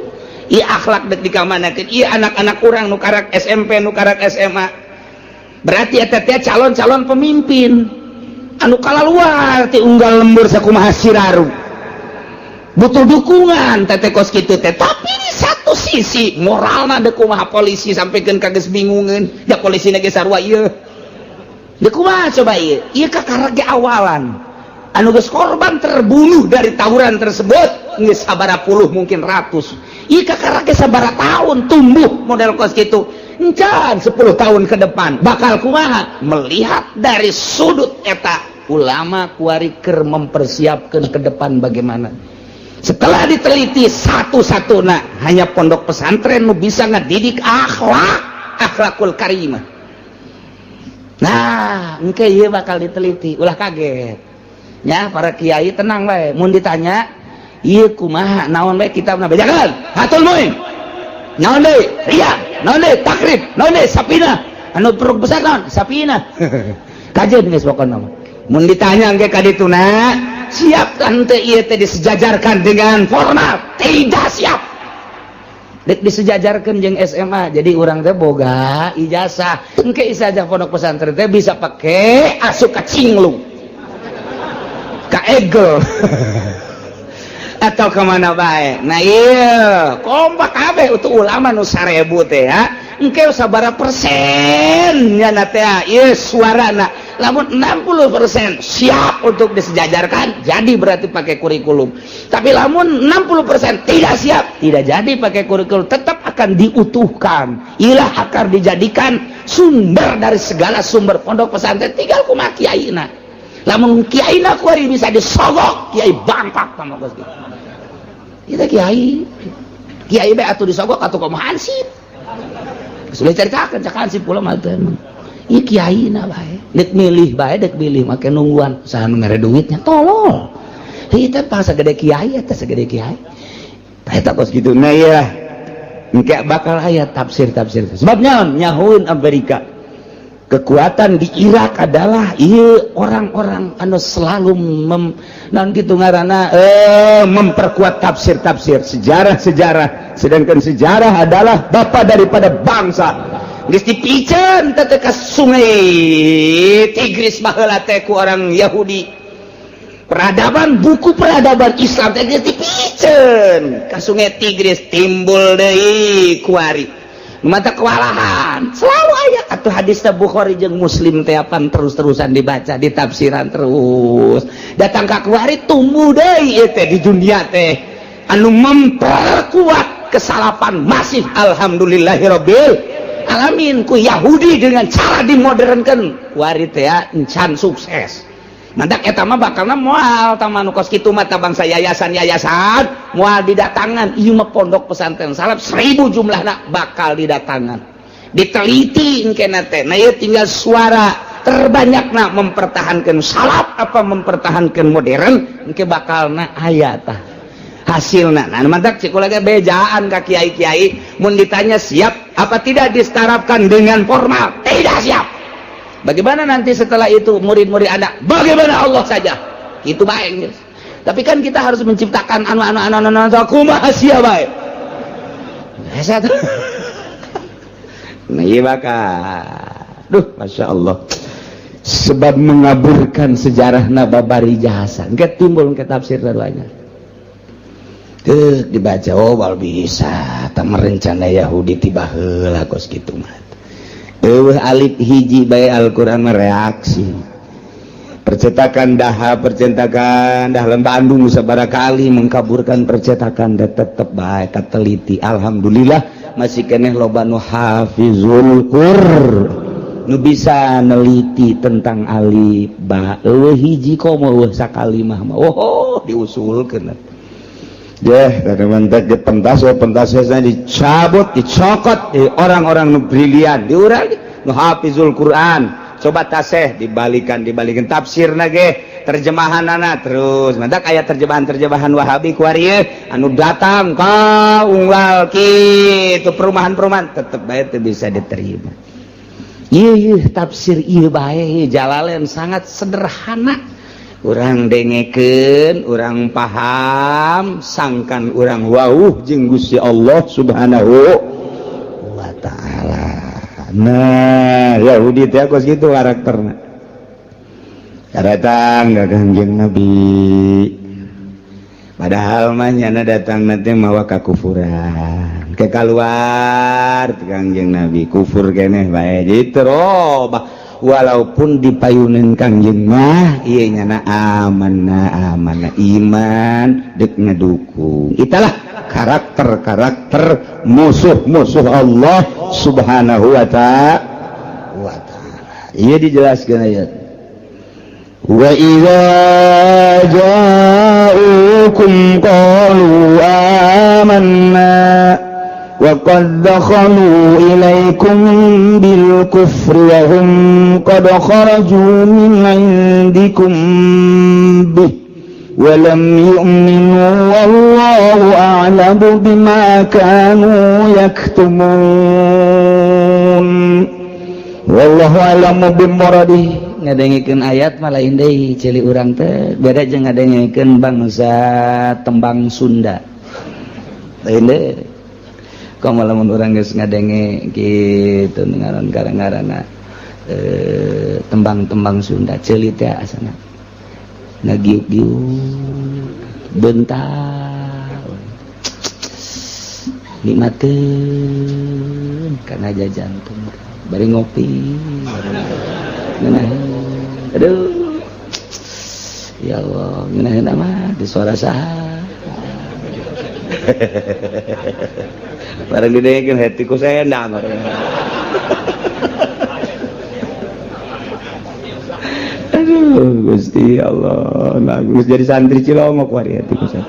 Ieu akhlak dek dikamanakeun? Ieu anak-anak urang nu karak SMP, nu karak SMA, berarti eta teh calon-calon pemimpin anu kalaluar ti unggal lembur sakumaha siraru, butuh dukungan teh kos kitu teh. Tapi di satu sisi moralna dek kumaha? Polisi sampaikan ka geus bingungeun ya, polisi ge sarua ieu. Dek kumaha coba ieu? Ieu kakara ge awalan anu geus korban terbunuh dari tawuran tersebut geus sabaraha puluh, mungkin ratus. Ieu kakara ge sabaraha tahun tumbuh model kos kitu, encan 10 tahun ke depan bakal kumaha? Melihat dari sudut eta, ulama kuari keur mempersiapkan ke depan bagaimana. Setelah diteliti satu-satu, nah, hanya pondok pesantren nu bisa ngedidik akhlak, akhlakul karimah. Nah, engke ieu bakal diteliti, ulah kaget ya para kiai, tenang bae. Mun ditanya ieu kumaha, naon bae kitabna, bejakeun Fathul Muin, naon deui, Riyad, naon deui, Takrib, naon deui, Sapina, anu peruk besar naon, Sapina, kajeun geus pokona mah. Mun ditanya engke ka dituna, siap kan teh ieu teh disejajarkan dengan formal? Tidak siap. Dek disejajarkan jeung SMA, jadi urang teh boga ijazah, engke ijazah pondok pesantren teh bisa pake asup ka Cinglung, ka Egel, atau kemana bae. Nah, iya, kompak kabeh untuk ulama nu 1000 teh ya. Engke sabaraha persen nya teh ieu suarana? Lamun 60% siap untuk disejajarkan, jadi berarti pakai kurikulum. Tapi lamun 60% tidak siap, tidak jadi pakai kurikulum, tetap akan diutuhkan, ilah akan dijadikan sumber dari segala sumber pondok pesantren. Tinggal kumaha kiaina. Lamun kiaina kuari bisa disogok, kiai bangpak sama kos gitu. Kita kiai kiai bae atuh disogok atuh kumaha hansip. Sudah ceritakan cak hansip pula mah teh emang. Ieu kiai na bae dek milih bae, dek milih make nungguan saha nu mere duitnya, tolol. Heuh, teh pas sagede kiai eta, sagede kiai. Tah, eta kos kitu. Nah, iya, engke bakal aya tafsir-tafsir. Sebabnya nyahuin Amerika kekuatan di Irak adalah iya orang-orang anu selalu mem, non gitu ngaranna, memperkuat tafsir-tafsir sejarah-sejarah, sedangkan sejarah adalah bapak daripada bangsa. Geus dipiceun teh ka sungai Tigris baheula teh ku orang Yahudi peradaban, buku peradaban Islam teh geus dipiceun ka sungai Tigris, timbul deui kuari mata kewalahan. Selalu aya atau hadis Bukhari jeung Muslim teh apan terus-terusan dibaca, ditafsiran, terus datang ka kuari tumbuh deui ieu teh di dunia teh anu memperkuat kesalapan masif. Alhamdulillahirabbil alamin, ku Yahudi dengan cara dimodernkan kuari teh encan sukses. Mantak eta mah bakalna moal tah nu kos kitu mah bangsa yayasan-yayasan moal didatangan. Ieu mah pondok pesantren salaf 1000 jumlahna bakal didatangan, diteliti engkena teh. Nah, ieu tinggal suara terbanyakna mempertahankan salaf apa mempertahankan modern, engke bakalna aya tah hasilna. Nah, mantak cik lagi bejaan ka kiai-kiai, mun ditanya siap apa tidak disetarapkan dengan formal, tidak siap. Bagaimana nanti setelah itu murid-murid anak? Bagaimana Allah saja itu baik. Tapi kan kita harus menciptakan anu anu anu anu anu kumaha sia bae. Hese. Nah, iya bakal. Duh, Masya Allah. Sebab mengaburkan sejarah nababari jasa. Engke timbul ke tafsir banyak. Tuh dibaca, oh wal bisa tak merencana Yahudi tiba heula kos kitu mah. Eueuh alif hiji bae Al-Qur'an mereaksi. Percetakan daha, percetakan dah Bandung sabara kali mengkaburkan percetakan dan tetep bae teliti. Alhamdulillah masih keneh loba nu hafizul Qur nu bisa neliti tentang alif ba. Eueuh hiji komo eueuh sakali mah, oh diusulkeun. Deh, teman di pentas ya, pentas ya, dicabut, dicokot di orang-orang nu brilian, di urang nu hafizul Quran. Coba taseh dibalikan, dibalikan tafsir nage, terjemahan anak terus. Mantak aya terjemahan-terjemahan Wahabi kuari anu datang ka unggal kitu perumahan-perumahan tetep bae teu bisa diterima. Iya, iya tafsir iya bae Jalalain sangat sederhana. Urang dengekeun, urang paham, sangkan urang wauh jeung Gusti Allah Subhanahu wa taala. Nah, Yahudi teh kos kitu karakterna. Datang ka Kangjeng Nabi. Padahal mah nyana datang nanti mawa kakufuran. Ke keluar Kangjeng Nabi kufur keneh bae diterobah. Walaupun dipayunin Kangjeng mah ieu nyana amanah, amanah iman dek ngedukung. Itulah karakter-karakter musuh-musuh Allah Subhanahu wa ta'ala. Iya dijelaskan ayat. Wa idza ja'ukum qalu amanna wa qad dakhalu ilaikum bil kufri wa hum qad kharaju min indikum bih wa lam yu'minu wallahu a'lamu bima kanu yaktumun wallahu a'lamu bimuradihi. Ngadengikeun ayat malah lain deui ceuli urang teh, beda jeung ngadengikeun bangsa tembang Sunda, lain deui. Komo lamun urang geus ngadenge kitu ngaran ngaran-ngaranna tembang-tembang Sunda, ceuli teh asana ngagiuk-giuk bentar nikmateun kana jantung bari ngopi. Ngeunaheun, aduh ya Allah, ngeunaheun amat di suara saha. Barang didengekeun hati ku sendang. Aduh Gusti Allah, nah geus jadi santri cilongok wari hati ku saya.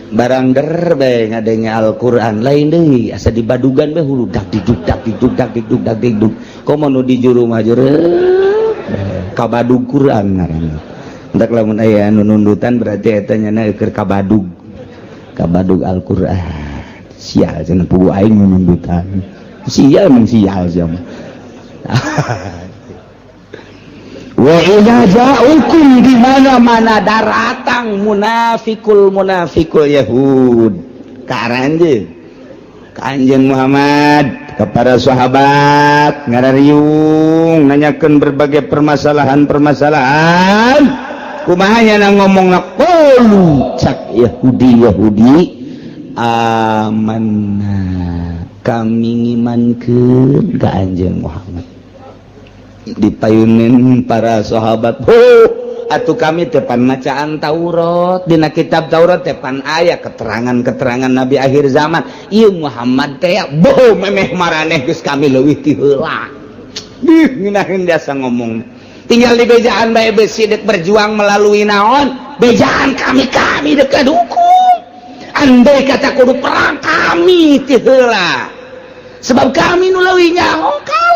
Barang der bae ngadenge Al-Qur'an lain deui, asa dibadugan bae hulu dak diduk dak diduk dak diduk dak diduk. Komo nu di juru mah juru kabadug Quran ngaranna. Entak lamun aya anu nundutan berarti eta nyana keur kabadug. Kabadug Al-Qur'an. Sial cenah pugu aing nundutan. Sial emang sial sia mah. Wa idza ja'ukum, di mana-mana daratang munafikul munafikul Yahud ka aranjeun, ka Anjeun Muhammad, kepada sahabat ngarariung nanyakeun berbagai permasalahan-permasalahan, kumaha nya ngomongna? Qulu, cak Yahudi Yahudi, amanna, kami ngimankeun ka Anjeun Muhammad. Dipayunin para sahabat, ho atuh kami depan macaan Taurat, dina kitab Taurat depan aya keterangan-keterangan nabi akhir zaman, ieu Muhammad teh boh memeh maraneh geus kami leuwih ti heula. Dih ngeunaheun biasa ngomong, tinggal di bejaan bae besi dek berjuang melalui naon bejaan kami, kami dek dukung. Andai kata kudu perang, kami ti heula, sebab kami nu leuwih nyaho. Kalem,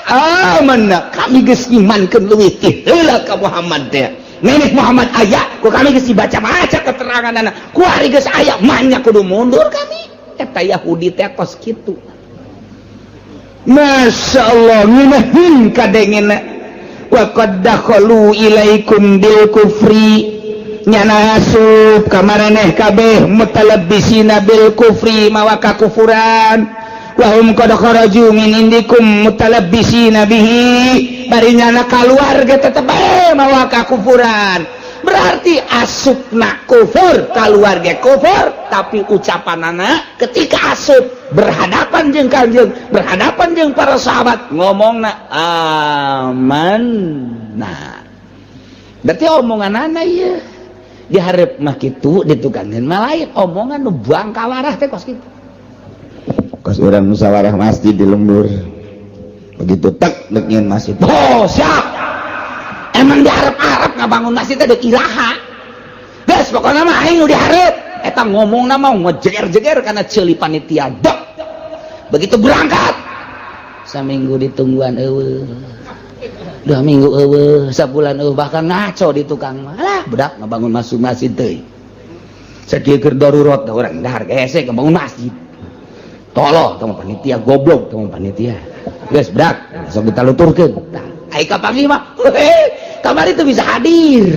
amanna, kami geus imankeun leuwih ti heula ka Muhammad teh. Nenek Muhammad aya ku kami geus dibaca-baca keteranganna, kuari geus aya manya kudu mundur kami. Eta Yahudi teh kos kitu. Masya Allah, ngeunaheun kadengena. Wa qad dakhalu ilaikum bil kufri. Nyana asup ka maraneh kabeh mutalabbisina bil kufri, mawa kakufuran, wa hum qad kharaju min indikum mutalabbisina bihi. Bari nyana kaluar ge tetep bae mawa kakufuran. Berarti asupna kufur, keluar ge kufur, tapi ucapanana ketika asup berhadapan jeung Kanjeng, berhadapan jeung para sahabat, ngomongna amanna. Berarti omongan anak ieu diharap mah kitu, ditukangan mah lain. Omongan nu bangkawarah teh kos kitu. Kos urang musyawarah masjid di lembur, begitu tek dek nyieun masjid. Oh, siap. Emang diharap-harap ngabangun masjid teh dek iraha? Geus, pokoknya mah aing nu diharap eta. Ngomongna mah ngejeger-jeger karena ceuli panitia dek. Begitu berangkat, saminggu ditungguan euweuh, 2 minggu euweuh, sabulan euweuh, bahkan ngaco di tukang mah. Alah, budak ngabangun masuk masjid teuing sakieu keur darurat da urang dahar hese ngabangun masjid. Tolong kamu panitia, goblok kamu panitia. Geus budak, sok kita luturkeun. Tah, ai kapanggih mah, kamari teu bisa hadir.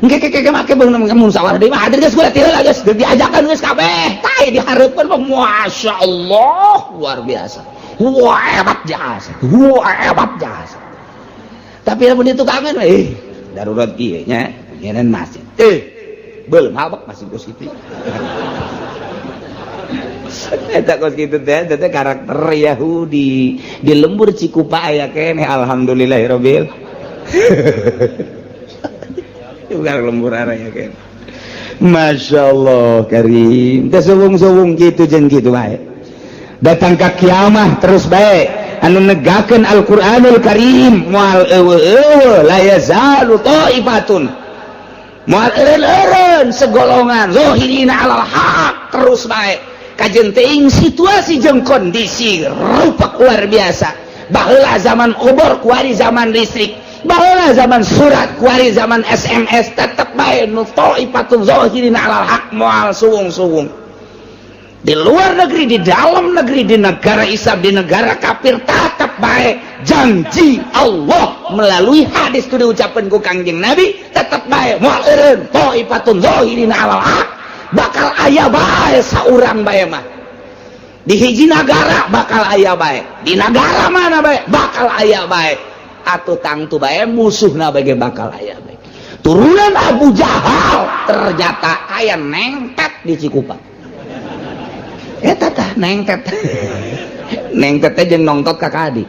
Engke ke ke make beung musyawarah deui mah hadir. Geus kula ti heula geus diajakan, geus kabeh. Tah, dihareupeun mah Masya Allah, luar biasa. Wah, hebat jasa. Wah, hebat jasa. Tapi lamun ditukangan, eh, darurat kieu nya, nyeun masjid. Eh, belum habak masih kos kitu. Eta kos kitu teh, teh karakter Yahudi. Di lembur Cikupa aya keneh, alhamdulillahirabbil. Juga lembur aya keneh. Masya Allah karim, teh suwung-suwung gitu jeung kitu bae. Datang ka kiamah terus bae anu negakeun Al-Qur'anul Karim moal euweuh-euweuh. La yazalu ta'ifatun, moal eureun-eureun segolongan, zahirina alal haq, terus bae kajen teuing situasi jeung kondisi rupak luar biasa. Baheula zaman obor, kuari zaman listrik. Baheula zaman surat, kuari zaman SMS. Tetep bae nu ta'ifatun zahirina alal haq moal suwung-suwung. Di luar negeri, di dalam negeri, di negara Islam, di negara kafir, tetap bae janji Allah melalui hadis itu diucapkan ku Kangjeng Nabi, tetap bae moal eureun ta'ifatun zahirina alal haq. Bakal aya bae saurang bae mah di hiji nagara, bakal aya bae di nagara mana bae, bakal aya bae. Atuh tangtu bae musuhna bae bakal aya bae. Turunan Abu Jahal ternyata aya nengtet di Cikupa. Eta tah nengtet. Nengtet teh jeung nongtot kakak adik.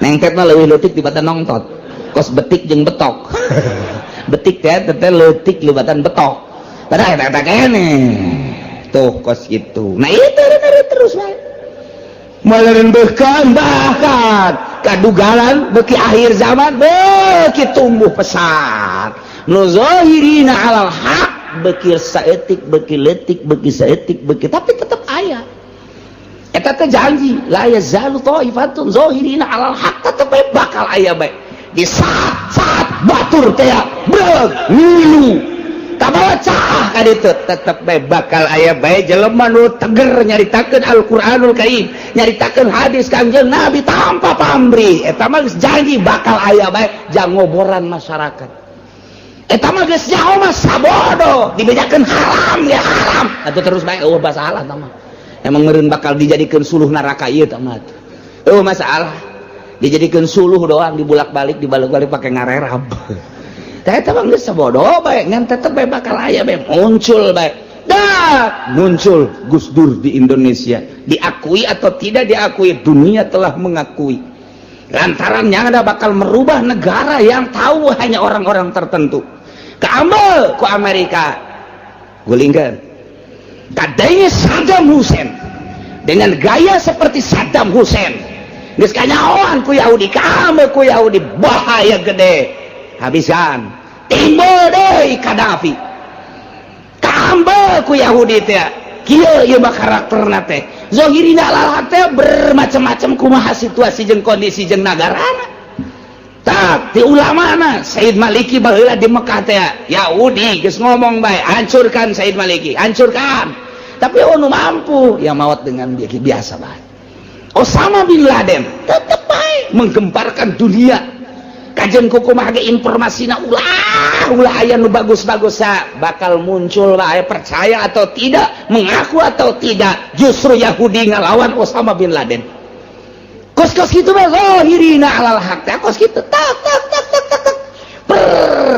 Nengtet mah leuwih leutik dibatan nongtot, kos betik jeung betok. Betik teh teh leutik libatan betok, padahal eta eta kene tuh kos gitu. Nah, itu terus bae Meureun bahkan bahkan kadugalan beki akhir zaman beki tumbuh pesat nu zahirina alal haq, beki saeutik, beki leutik, beki saeutik, beki, tapi tetap aya. Eta teh janji la yazalu ta'ifatun zahirina alal haq, tetep bae bakal aya bae. Di saat-saat batur teh breg ngilu kabawa caah ka ditu, tetep bae bakal aya bae jelema nu teger nyaritakeun Al-Qur'anul Karim, nyaritakeun hadis Kangjeng Nabi tanpa pamrih. Eta mah geus janji bakal aya bae jang ngoboran masyarakat. Eta mah geus nyaho mah sabodo dibejakeun haram ya haram atuh, terus bae euweuh masalah. Tah mah emang meureun bakal dijadikeun suluh neraka ieu. Tah mah euweuh masalah, dijadikeun suluh doang, dibulak-balik, dibalik-balik pakai ngarerab. Tah, eta mah geus sabodo bae, ngan tetep bae bakal aya bae, muncul bae. Dah muncul Gus Dur di Indonesia, diakui atau tidak diakui, dunia telah mengakui, lantaran yang ada bakal merubah negara yang tahu hanya orang-orang tertentu. Kaamel ku Amerika, gulingkan kadangnya Saddam Hussein dengan gaya seperti Saddam Hussein. Geus kanyahoan ku Yahudi, kaamel ku Yahudi, bahaya gede, habisan. Timbul deui Gaddafi, kaambel ku Yahudi teh. Kieu ieu mah karakterna teh zahirina alal haq teh bermacam-macam kumaha situasi jeung kondisi jeung nagarana. Tak di ulama Said Maliki baheula di Mekah teh, Yahudi geus ngomong bae, hancurkan Said Maliki, hancurkan. Tapi oh, nu mampu ya maut dengan biasa bae. Osama bin Laden tetep bae menggemparkan dunia. Kajen kukumaha ge informasina ulah ulah aya nu bagus-bagus bakal muncul bae, percaya atau tidak, mengaku atau tidak, justru Yahudi ngalawan Osama bin Laden. Kos-kos kitu mah zahirina alal haq teh kos kitu, tak tak tak tak tak tak, per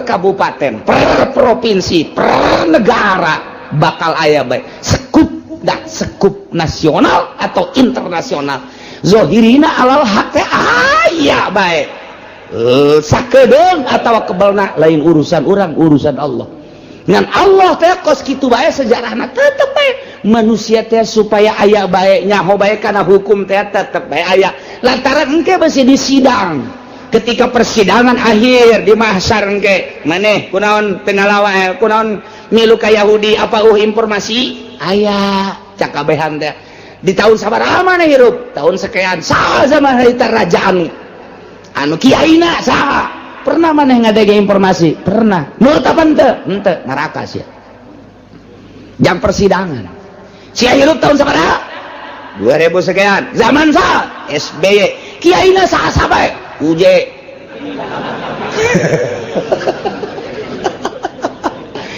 kabupaten, per provinsi, per negara bakal aya bae sekup dah, sekup nasional atau internasional. Zohirina alal haq teh aya bae, sakedeung atau kebelna lain urusan orang, urusan Allah. Ngan Allah teh kos kitu bae sejarahna, tetep bae manusia teh supaya aya bae, nyaho bae kana hukum teh tetep bae aya, lantaran engke besi di sidang, ketika persidangan akhir di mahsyar engke, maneh kunaon teu ngalawa, kunaon milu ka Yahudi, apa informasi aya cakabehan teh, di tahun sabaraha maneh hirup, tahun sekian, saha zaman harita raja anu, anu kiaina saha, pernah maneh ngadege informasi, pernah, nurut apa henteu? Henteu, neraka sia. Jam persidangan, sia hirup tahun sabaraha? 2000 sekian, zaman saha? SBY, kiaina saha sabae? UJ.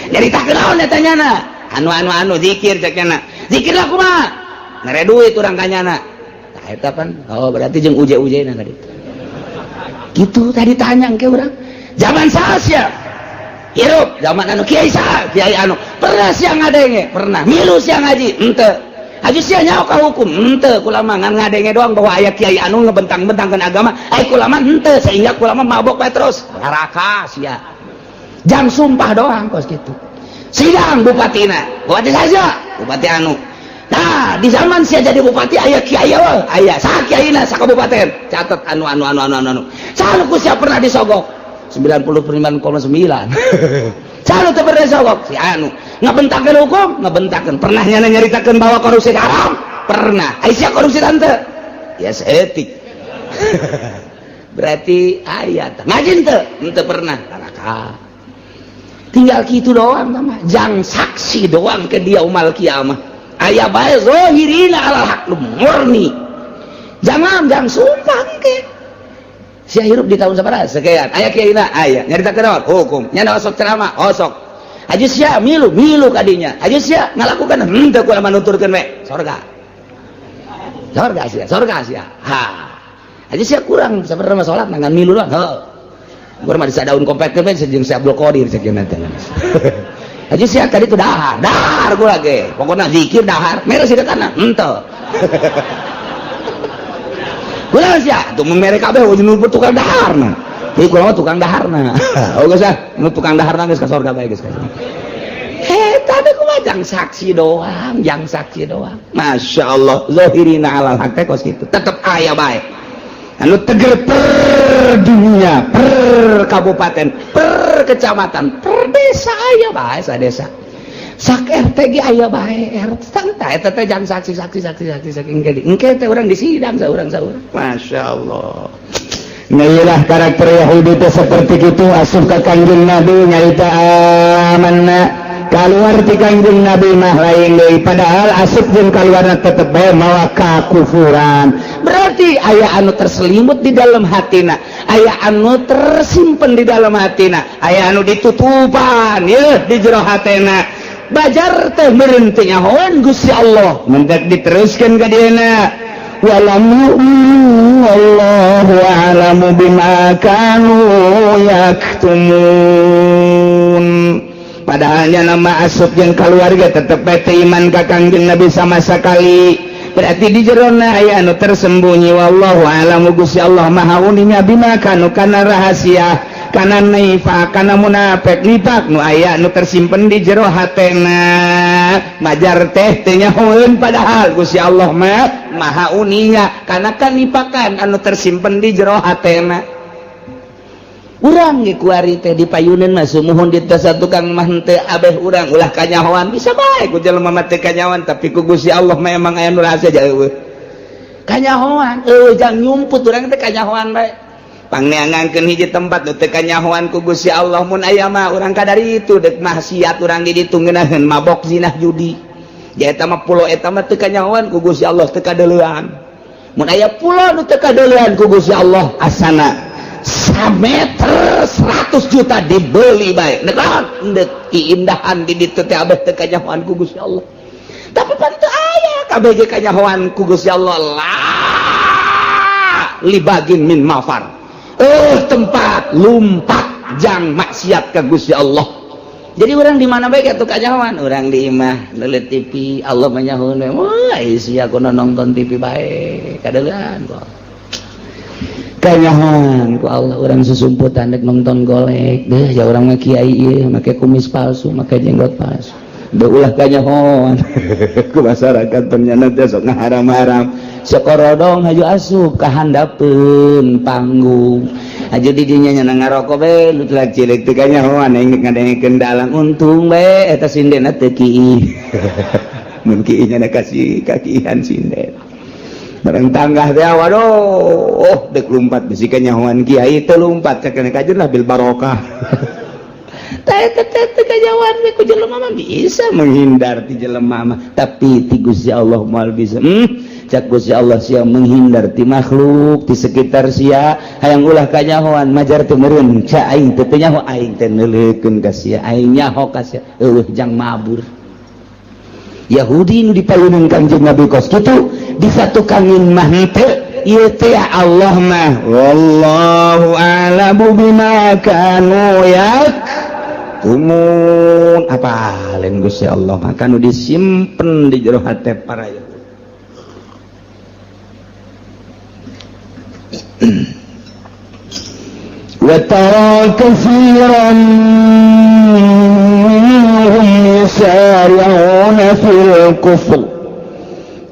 Jadi tak kenaon eta nyana, anu anu anu zikir cek nyana, zikir lah kumaha, mere duit urang ka nyana. Tah eta pan, oh berarti jeung UJ-UJ na tadi gitu. Tadi tanya ke urang, zaman saha sia hirup, zaman anu, kiai saha? Kiai anu. Pernah sia ngadenge? Pernah. Milu sia ngaji? Henteu. Haji sia nyaho ka hukum? Henteu. Kula mah ngan ngadenge doang bahwa aya kiai anu ngebentang-bentangkeun agama, ai kula mah henteu, sehingga kula mah mabok bae terus. Neraka sia, jang sumpah doang. Kos gitu sidang bupatina, bupati saja, bupati anu. Nah, di zaman sia jadi bupati aya kiai we? Aya. Saha kiaina sakabupaten? Catat, anu anu anu anu anu anu. Saha ku sia pernah disogok? 99,9. Saha teu pernah disogok? Si anu. Ngabentakeun hukum? Ngabentakeun. Pernah nyana nyaritakeun bahwa korupsi haram? Pernah. Ai sia korupsi tante? Ya seetik. Berarti aya. Ngaji teu? Henteu pernah. Neraka. Tinggal gitu doang mah. Jang saksi doang ke dia umal kiamah. Aya bae zahirina alal haq murni, jangan jangan sumpah ke sia hirup di tahun sabaraha sekian, aya kiaina? Aya. Nyaritakeun naon? Hukum. Nya osok ceramah? Osok. Aja sia milu? Milu kadinya. Aja sia ngalakukan? Henteu, kula nuturkeun we. Sorga, sorga sia, sorga sia. Ha, aja sia kurang sabenerna salat ngan milu doang. Heuh, urang mah daun komplek we jeung si Abdul Qadir sakieu teh. Aja sia tadi tuh dahar, dahar gua lagi. Pokoknya zikir dahar, mere sedekahna henteu. Kula sia tuh mere kabeh nu tukang daharna. Ieu kula mah tukang daharna. Oh geus ah, nu tukang daharna geus ka surga bae geus. Eta teh kumaha, jang saksi doang, jang saksi doang. Masya Allah, zahirina alal haq teh kos kitu. Tetep aya bae. Anu teger per dunia, per kabupaten, per kecamatan, per desa aya bae, sa desa. Sak RT ge aya bae, RT tah eta teh jang saksi saksi saksi saksi saksi engke engke teh urang di sidang saurang saurang. Masya Allah. Nah, iyalah karakter Yahudi itu seperti itu, asup ka Kangjeng Nabi nyarita amanna, keluar ti Kangjeng Nabi mah lain deui, padahal asup jeung kaluarna tetep bae mawa kakufuran. Berarti aya anu terselimut di dalam hatina, aya anu tersimpen di dalam hatina, aya anu ditutupan ya di jero hatena. Bajar teh meureun teu nyahoan Gusti Allah. Mendak diteruskan ka dieuna, walam yu'minu wallahu a'lamu bima kanu yaktumun. Padahalnya nama asup jeung keluarga tetep bae teu iman ka Kangjeng Nabi sama sekali, berarti di jerona aya anu tersembunyi. Wallahu a'lamu, Gusti Allah maha uninga, bima kanu kana rahasia, kana nifaq, kana munafik, nifak nu aya nu tersimpen di jero hatena. Majar teh teu nyahoeun, padahal Gusti Allah mah maha uninga kana kanipakan anu tersimpen di jero hatena. Urang ge kuari teh dipayuneun mah sumuhun di tos tukang mah henteu abeh urang ulah kanyahoan, bisa bae ku jelema mah teu kanyahoan, tapi ku Gusti Allah mah emang aya nu rahasia jauh kanyahoan, eueuh jang nyumput urang teh kanyahoan bae, pangneangankeun hiji tempat nu teu kanyahoan ku Gusti Allah. Mun aya mah urang kadari itu deuk maksiat urang di ditu ngeunaheun mabok, zina, judi, ja eta mah pulo eta mah teu kanyahoan ku Gusti Allah, teu kadeuleuan. Mun aya pulo nu teu kadeuleuan ku Gusti Allah, asana Sameter 100 juta dibeli bae. Dek naon? Dek keindahan di ditu teh abeh teu kanyahoan ku Gusti Allah. Tapi pan teu aya kabeh ge kanyahoan ku Gusti Allah. La libagin min mafar. Tempat lumpat jang maksiat ka Gusti Allah. Jadi orang di mana bae atuh kanyahoan? Urang di imah neuleut TV, Allah manyahoan. Wah, sia kudu nonton TV bae. Kadeulean kok. Kanyahoan ku Allah urang susumputan dek nonton golek. Deh ya urang mah kiai ieu make kumis palsu, make jenggot palsu. Deh ulah kanyahoan ku masyarakat ternyata teh sok ngaharam-haram. Sekorodong haju asup ka handapeun panggung. Aja di dinya nya ngarokok bae lu celak cilik teu kanyahoan aing ngadengekeun dalang, untung bae eta sindena teu kiih. Mun kiih nya kasih kakihan sinden. Bareng tanggah teh, waduh, oh, dek lumpat bisi kanyahoan kiai, teu lumpat cek kajeun lah bil barokah. Teh teh teh kanyahoan ku jelema mah bisa menghindar ti jelema mah, tapi ti Gusti Allah moal bisa. Cak Gusti Allah, sia menghindar ti makhluk di sekitar sia, hayang ulah kanyahoan majar teu meureun ca aing teu teu nyaho, aing teh neuleukeun ka sia, aing nyaho ka sia eueuh jang mabur. Yahudi nu dipayunan Kangjeng Nabi kos kitu disatukanin mah henteu ieu teh. Allah mah wallahu a'lamu bima kanu yaktumun. Apa lain Gusti Allah maka nu disimpen di jero hate para Yahudi. وترى كثيرا منهم يسارعون في الكفر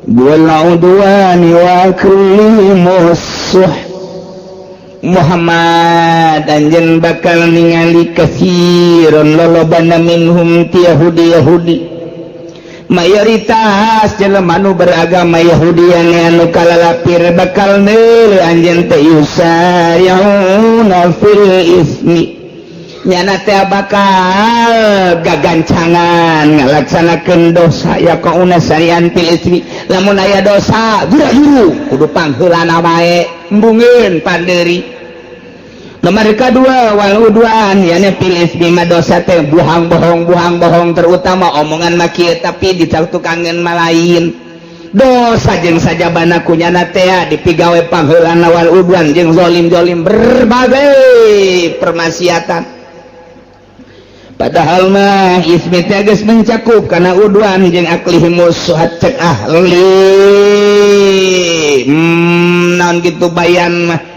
والعدوان وأكلهم السحت. Muhammad, anjeun bakal ningali katsiron lolobana minhum ti Yahudi. Yahudi mayoritas jelema nu beragama Yahudi yang anu kalalapir bakal neuleuh anjeun teh yusari'una fil ismi, nyana teh bakal gagancangan ngalaksanakeun dosa. Ya kauna sarian fil ismi, lamun aya dosa gura-guru kudu pangheulana bae, embungeun pandeuri. Nomor kedua, wal udwan, yani fil ismi mah dosa teh buhang bohong, buhang bohong, terutama omongan mah kieu tapi ditukangeun mah lain dosa jeung sajabana kunyana teh dipigawe pangheulana. Wal udwan jeung zalim-zalim, berbagai permaksiatan, padahal mah ismi teh geus mencakup kana udwan jeung aklihimus suhat. Cek ahli naon gitu bayan mah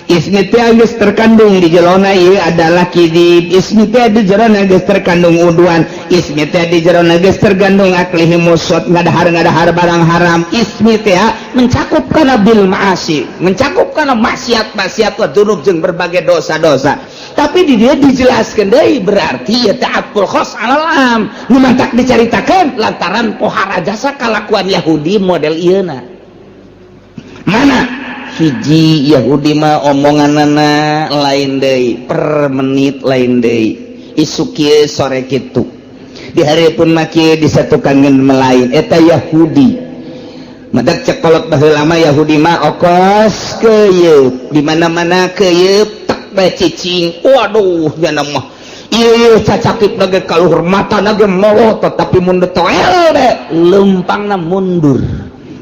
ismi teh geus terkandung di jerona ieu adalah kidib, ismi teh di jerona geus terkandung udwan, ismi teh di jerona geus terkandung aklihimus suhat, ngadahar ngadahar barang haram. Ismi teh mencakup kana bil ma'asi, mencakup kana maksiat maksiat wa dzunub jeung berbagai dosa-dosa. Tapi di dia dijelaskan deui, berarti ya ta'atul khos alal am nu matak dicaritakeun lantaran pohara jasa kalakuan Yahudi model ieu. Mana hiji Yahudi mah omonganana lain deui, per menit lain deui, isuk kieu sore kitu, di hari pun mah kieu, disatukan melain. Eta Yahudi madak cek kolot baheula mah Yahudi mah okos keyeup di mana-mana, keyeup tek bae cicing. Waduh, nyana mah ieu cacakip nage kaluhur, mata nage molotot, tapi mun toel deh lempangna mundur.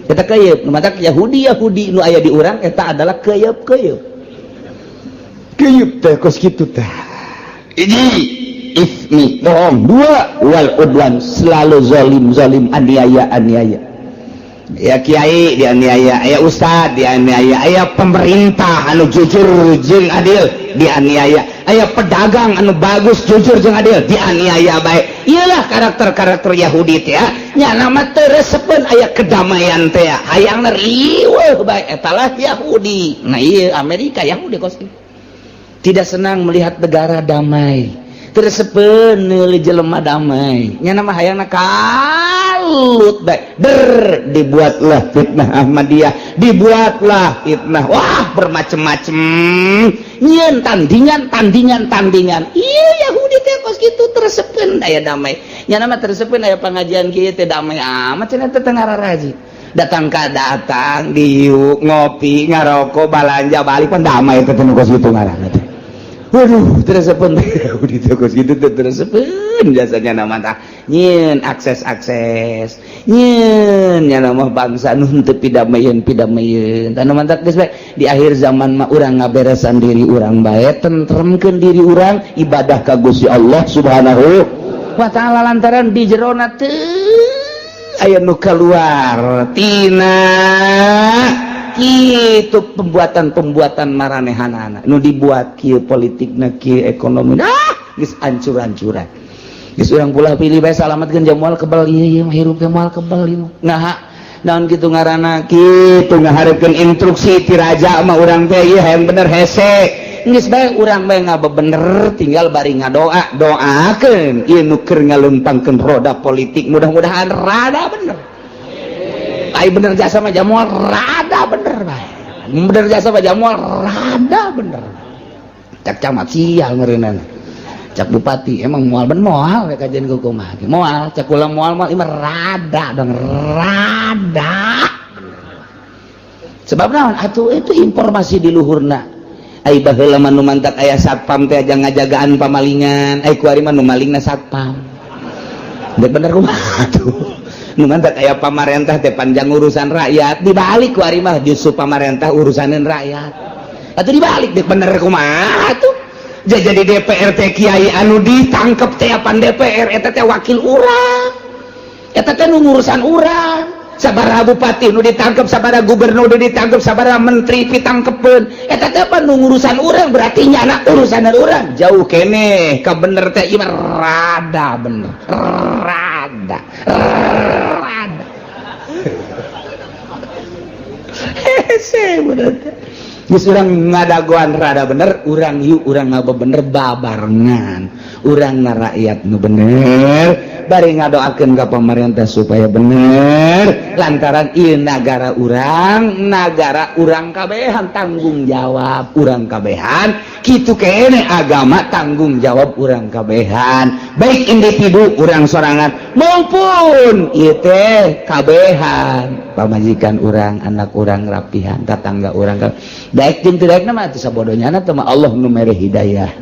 Eta keyeup. Nu matak Yahudi Yahudi nu aya di urang eta adalah keyeup keyeup Keyeup teh kos kitu teh. Hiji ismi bohong, dua wal udwan, selalu zalim zalim, aniaya aniaya ya, kiai dianiaya, aya ustad dianiaya, aya pemerintah anu jujur jeung adil dianiaya, aya pedagang anu bagus, jujur jeung adil dianiaya bae. Iyalah karakter-karakter Yahudi teh nya, nama teu resepeun aya kedamaian teh, hayangna riweuh bae. Eta lah Yahudi. Nah, iya Amerika Yahudi kos tidak senang melihat negara damai, teu resepeun neuli jelema damai, nya nama hayangna kalut bae. Der dibuatlah fitnah Ahmadiyah, dibuatlah fitnah, wah, bermacam-macam, nyieun tandingan tandingan tandingan. Iya Yahudi teh kos kitu, teu resepeun aya damai. Nya nama teu resepeun aya pengajian kieu teh, damai amat cenah teh, teu ngararaji. Datang ka datang diuk ngopi ngarokok balanja balik pan damai teh, kos kitu ngaranna teh. Waduh, teresepeun Yahudi teh kos kitu teh teresepeun jasanya nama tah nyieun akses-akses nyieun nya mah bangsa nu teu pidameyeun pidameyeun. Tah nu mantak geus bae di akhir zaman mah urang ngaberesan diri urang bae, tentremkeun diri urang, ibadah ka Gusti Allah Subhanahu wa Ta'ala, lantaran di jerona teu aya nu keluar tina kitu pembuatan-pembuatan maranehanana nu dibuat kieu politikna, kieu ekonomi. Ah, geus ancur-ancuran. Geus urang pulah pilih bae, salamatkeun moal kebal ieu, ieu mah hirup teh moal kebal ieu. Nah, naon kitu ngaranna, kitu ngahareukeun instruksi ti raja mah urang teh ieu hayang bener hese. Geus bae urang bae ngabebener, tinggal bari ngadoa, doakeun ieu nu keur ngalempangkeun roda politik, mudah-mudahan rada bener. Ai bener jasa mah moal rada bener bae. Bener jasa mah moal rada bener. Cak camat sial meureunana. Cak bupati emang moal ben moal we kajian kumaha. Moal cak kula moal moal ieu rada dong rada. Sebab naon atuh itu informasi di luhurna. Ai baheula mah nu mantak aya satpam teh aja ngajagaan pamalingan, ai kuari mah nu malingna satpam. Dek bener kumaha tuh? Nu mantak aya pamarentah teh panjang urusan rakyat, dibalik kuari mah justru pamarentah urusaneun rakyat. Atuh dibalik, dek bener kumaha tuh? Jadi DPR teh kiai anu ditangkep teh apan DPR eta teh wakil urang. Eta teh nu ngurusan urang. Sabaraha bupati nu ditangkep, sabaraha gubernur nu ditangkep, sabaraha menteri pitangkepeun. Eta teh apa nu ngurusan urang, berarti nyana urusan urang. Jauh keneh ka bener teh ieu mah rada bener. Rada. Rada. Hese bener teh. Geus urang ngadagoan rada bener, urang yuk urang ngabebener babarengan. Urang na rakyat nu bener, bari ngadoakeun ka pamarentah supaya bener, lantaran ieu nagara urang kabehan tanggung jawab urang kabehan. Kitu keneh agama tanggung jawab urang kabehan, baik individu urang sorangan maupun ieu teh kabehan, pamajikan urang, anak urang, rapihan tatangga urang. Daek jeung teu daekna mah teu sabodonya teh mah Allah nu mere hidayah.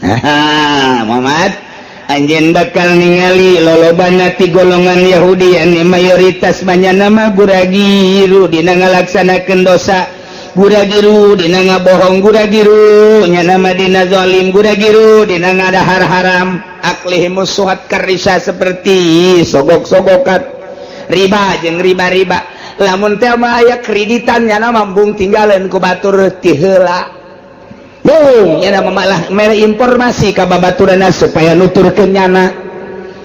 Nah, Muhammad, anjeun bakal ningali lolobana ti golongan Yahudi anu mayoritas banyakna mah guragiru dina ngalaksanakeun dosa, guragiru dina ngabohong, guragiru nya nama dina zalim, guragiru dina ngadahar haram. Aklihimus suhat karisa, seperti sogok-sogokan riba jeung riba-riba. Lamun teh mah aya kreditan, nyana mambung tinggalan ku batur ti heula. Bung, nyana malah mere informasi ka babaturanna supaya nuturkeun nyana.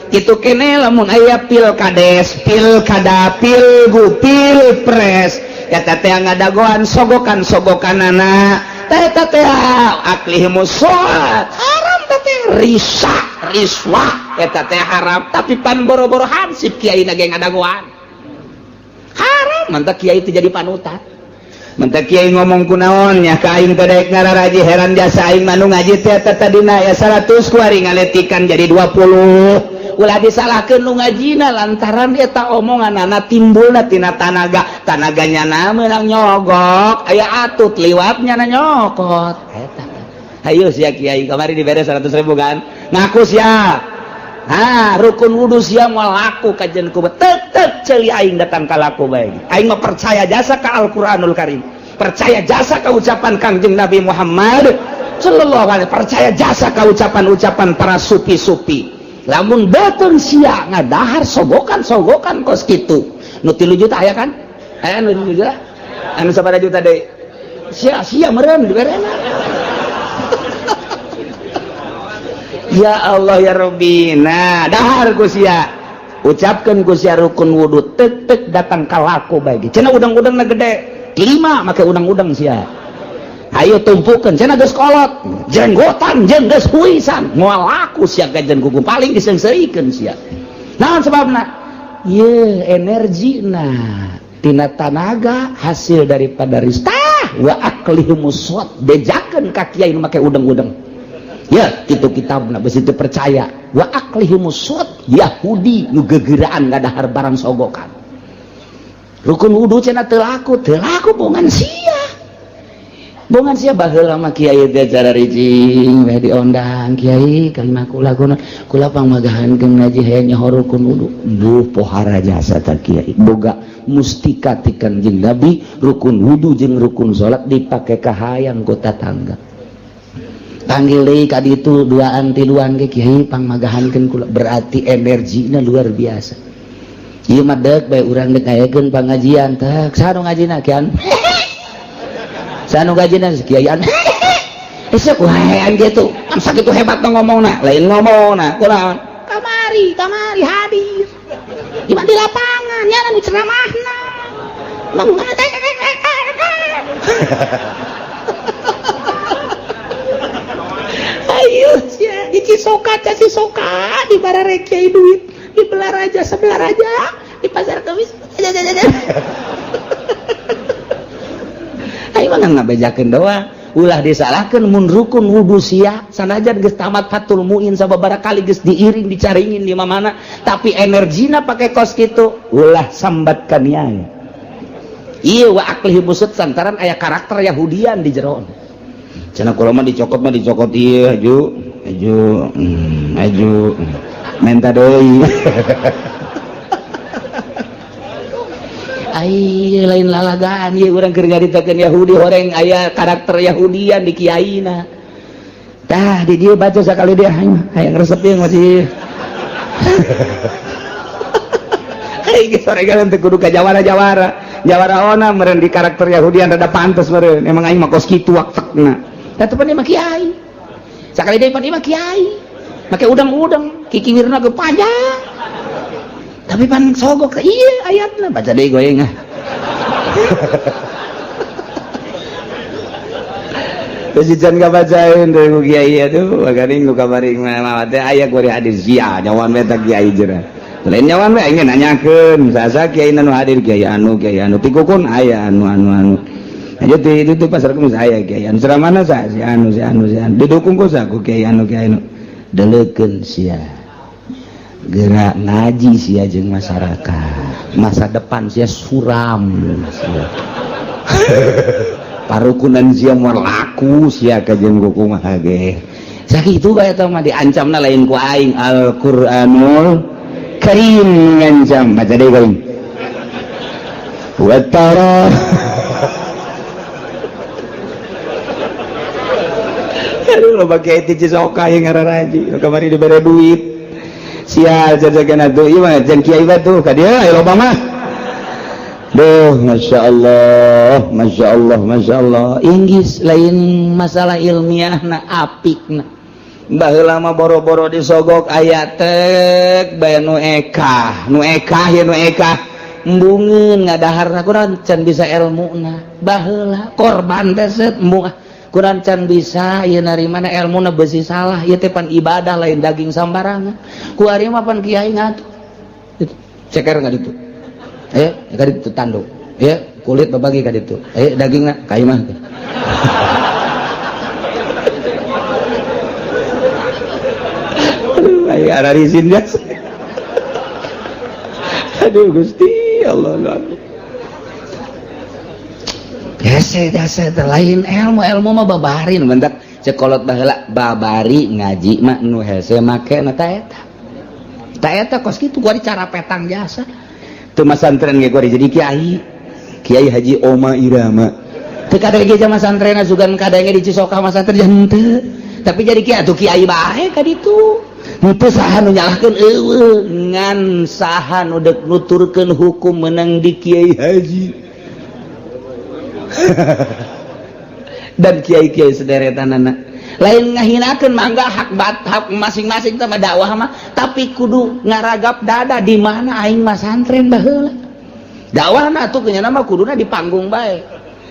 Kitu keneh lamun aya pilkades, pilkada, pilgu, pilpres, eta teh ngadagoan sogokan-sogokanana. Eta teh aklihimus suhat haram teh, risa, riswah eta teh haram, tapi pan boro-boro hansip kiai na ge ngadagoan. Haram, mantak kiai itu jadi panutan. Mentak kiai ngomong kunaon nya ka aing teh daek ngararaji, heran jasa aing mah nu ngaji teh eta tadina ya 100 kuari ngaletikan jadi 20. Ulah disalahkeun nu ngajina, lantaran eta omonganana timbulna tina tanaga, tanaganya na meunang nyogok, aya atut liwatnya na nyokot eta. Ayo sia kiai kamari dibere 100 ribu kan, ngaku sia. Nah, rukun wudu sia moal laku kajian ku tetep ceuli aing datang ka laku bae. Aing mah percaya jasa ka Al-Qur'anul Karim, percaya jasa ka ucapan Kangjeng Nabi Muhammad sallallahu alaihi, percaya jasa ka ucapan-ucapan para supi-supi. Lamun betul sia ngadahar sogokan-sogokan kos kitu nu 3 juta aya kan, aya nu 3 juta, anu sabaraha juta deui sia sia meureun diberena. Ya Allah ya Rabbi. Nah, dahar ku sia, ucapkeun ku sia rukun wudu tek tek datang ka laku bae. Cenah udang-udangna gede lima make udang-udang sia, ayo tumpukeun cenah geus kolot jenggotan jeung geus huisan moal laku sia gajen kuku, paling diseungseurikeun sia. Naon sebabna? Ye energi nah tina tanaga hasil daripada ristah wa aklihimus suat, bejakeun ka kiai nu make udang-udang. Ya kitu kitabna besi teu percaya. Wa aklihimus suat, Yahudi nu gegeraan ngadahar barang sogokan. Rukun wudu cenah teu laku, teu laku bongan sia. Bongan sia baheula mah kiai teh cara ricing we diondang kiai kalimah kula kuna kula pangmagahankeun ngaji hayang nyaho rukun wudu. Duh pohara jasa ta kiai. Boga mustika ti Kanjeng Nabi rukun wudu jeung rukun salat dipake kahayang ku tatangga. Panggil deui ka ditu duaan tiluan ge kiai pangmagahankeun kula, berarti energina luar biasa. Ieu mah deuk bae urang deuk ngayakeun pangajian teh saha nu ngajina kian. Sanu gajina kiaian. Esok waean gitu. Kan sakitu hebat ngomongna, lain ngomongna. Kunaon? Kamari, kamari hadir. Di di lapangan nya nu ceramahna. Ayo sia di Cisoka, Cisoka di barare kiai duit, di Belaraja sebelah raja, di Pasar Kemis. Ayo mah ngabejakeun doang, ulah disalahkeun mun rukun wudu sia sanajan geus tamat Fathul Muin sababaraha kali geus diiring dicaringin di mana-mana, tapi energina pake kos kitu ulah sambat kaniaya. Ieu wa aklihi busut santaran aya karakter Yahudian di jero. Cenah kula mah dicokot ieu aju aju aju menta deui. Ai lain lalagaan ieu urang keur ngaritakeun Yahudi horeng aya karakter Yahudian di kiaina. Tah di dieu baca sakali dia hayang resep ieu masih. Ai geus horegan teu kudu ka jawara-jawara. Jawara ona meureun di karakter Yahudian rada pantes meureun. Emang aing mah kos kitu waktekna. Tah teu pan mah kiai. Sakali deui pan mah kiai. Make udang-udang, kikiwirna ge panjang. Tapi pan sogok iya ayatna baca deui goyeng ah. Geus can kabacaeun deui ku kiai atuh bagaring nu kamari mah teh aya kuari hadis sia nyawan we teh kiai jera. Lain nyawan we aing nanyakeun sasa kiai nu hadir kiai anu tikukun aya anu anu anu. Aja ti itu tuh pasar kemis aya kiai anu ceramahna sa si anu si anu si anu didukung ku sa ku kiai anu kiai anu. Deleukeun sia. Gerak ngaji sia jeung masyarakat, masa depan sia suram sia. Parukunan sia moal laku sia ka jeung kumaha ge. Sakitu bae eta mah diancamna lain ku aing Al-Qur'anul Karim ngancam baca deui kaing. Wa tara aduh loba kiai ti Cisoka yang ngararaji kamari dibere duit. Sial jajagan atuh ieu mah jeung kiai batu ka dieu aya loba mah. Duh masyaallah masyaallah masyaallah Inggris lain masalah ilmiahna apikna. Baheula mah boro-boro disogok aya tek bae nu ekah, nu ekah ya nu ekah. Embungeun ngadaharna kurang can bisa elmuna. Baheula korban teh seut embung kurang can bisa ieu narimana elmuna beusi salah ieu teh pan ibadah lain daging sambarangan. Ku ari mah pan kiai ngatur. Ceker ka ditu. Ka ditu tanduk. Kulit babagi ka ditu. Dagingna ka imah. Aduh aya ararisin jas. Aduh Gusti Allah. Hese jasa lain ilmu ilmu mah babarin bentak cekolot baheula babari ngaji mah nu hese make na ta eta. Ta eta kos kitu gua cara petang jasa. Teu masantren ge gua jadi kiai. Kiai Haji Oma Irama. Teu kadenge ge masantrenna sugan kadenge di Cisoka masantren henteu. Tapi jadi kiai atuh kiai bae ka ditu. Henteu saha nu nyalahkeun eueuh ngan saha nu deuk nuturkeun hukum meunang di Kiai Haji. Dan kiai-kiai sederetanana lain ngahinakeun mangga hak hak masing-masing teh dakwah mah, tapi kudu ngaragap dada di mana aing masantren baheula. Dakwahna atuh kenyana mah kuduna di panggung bae.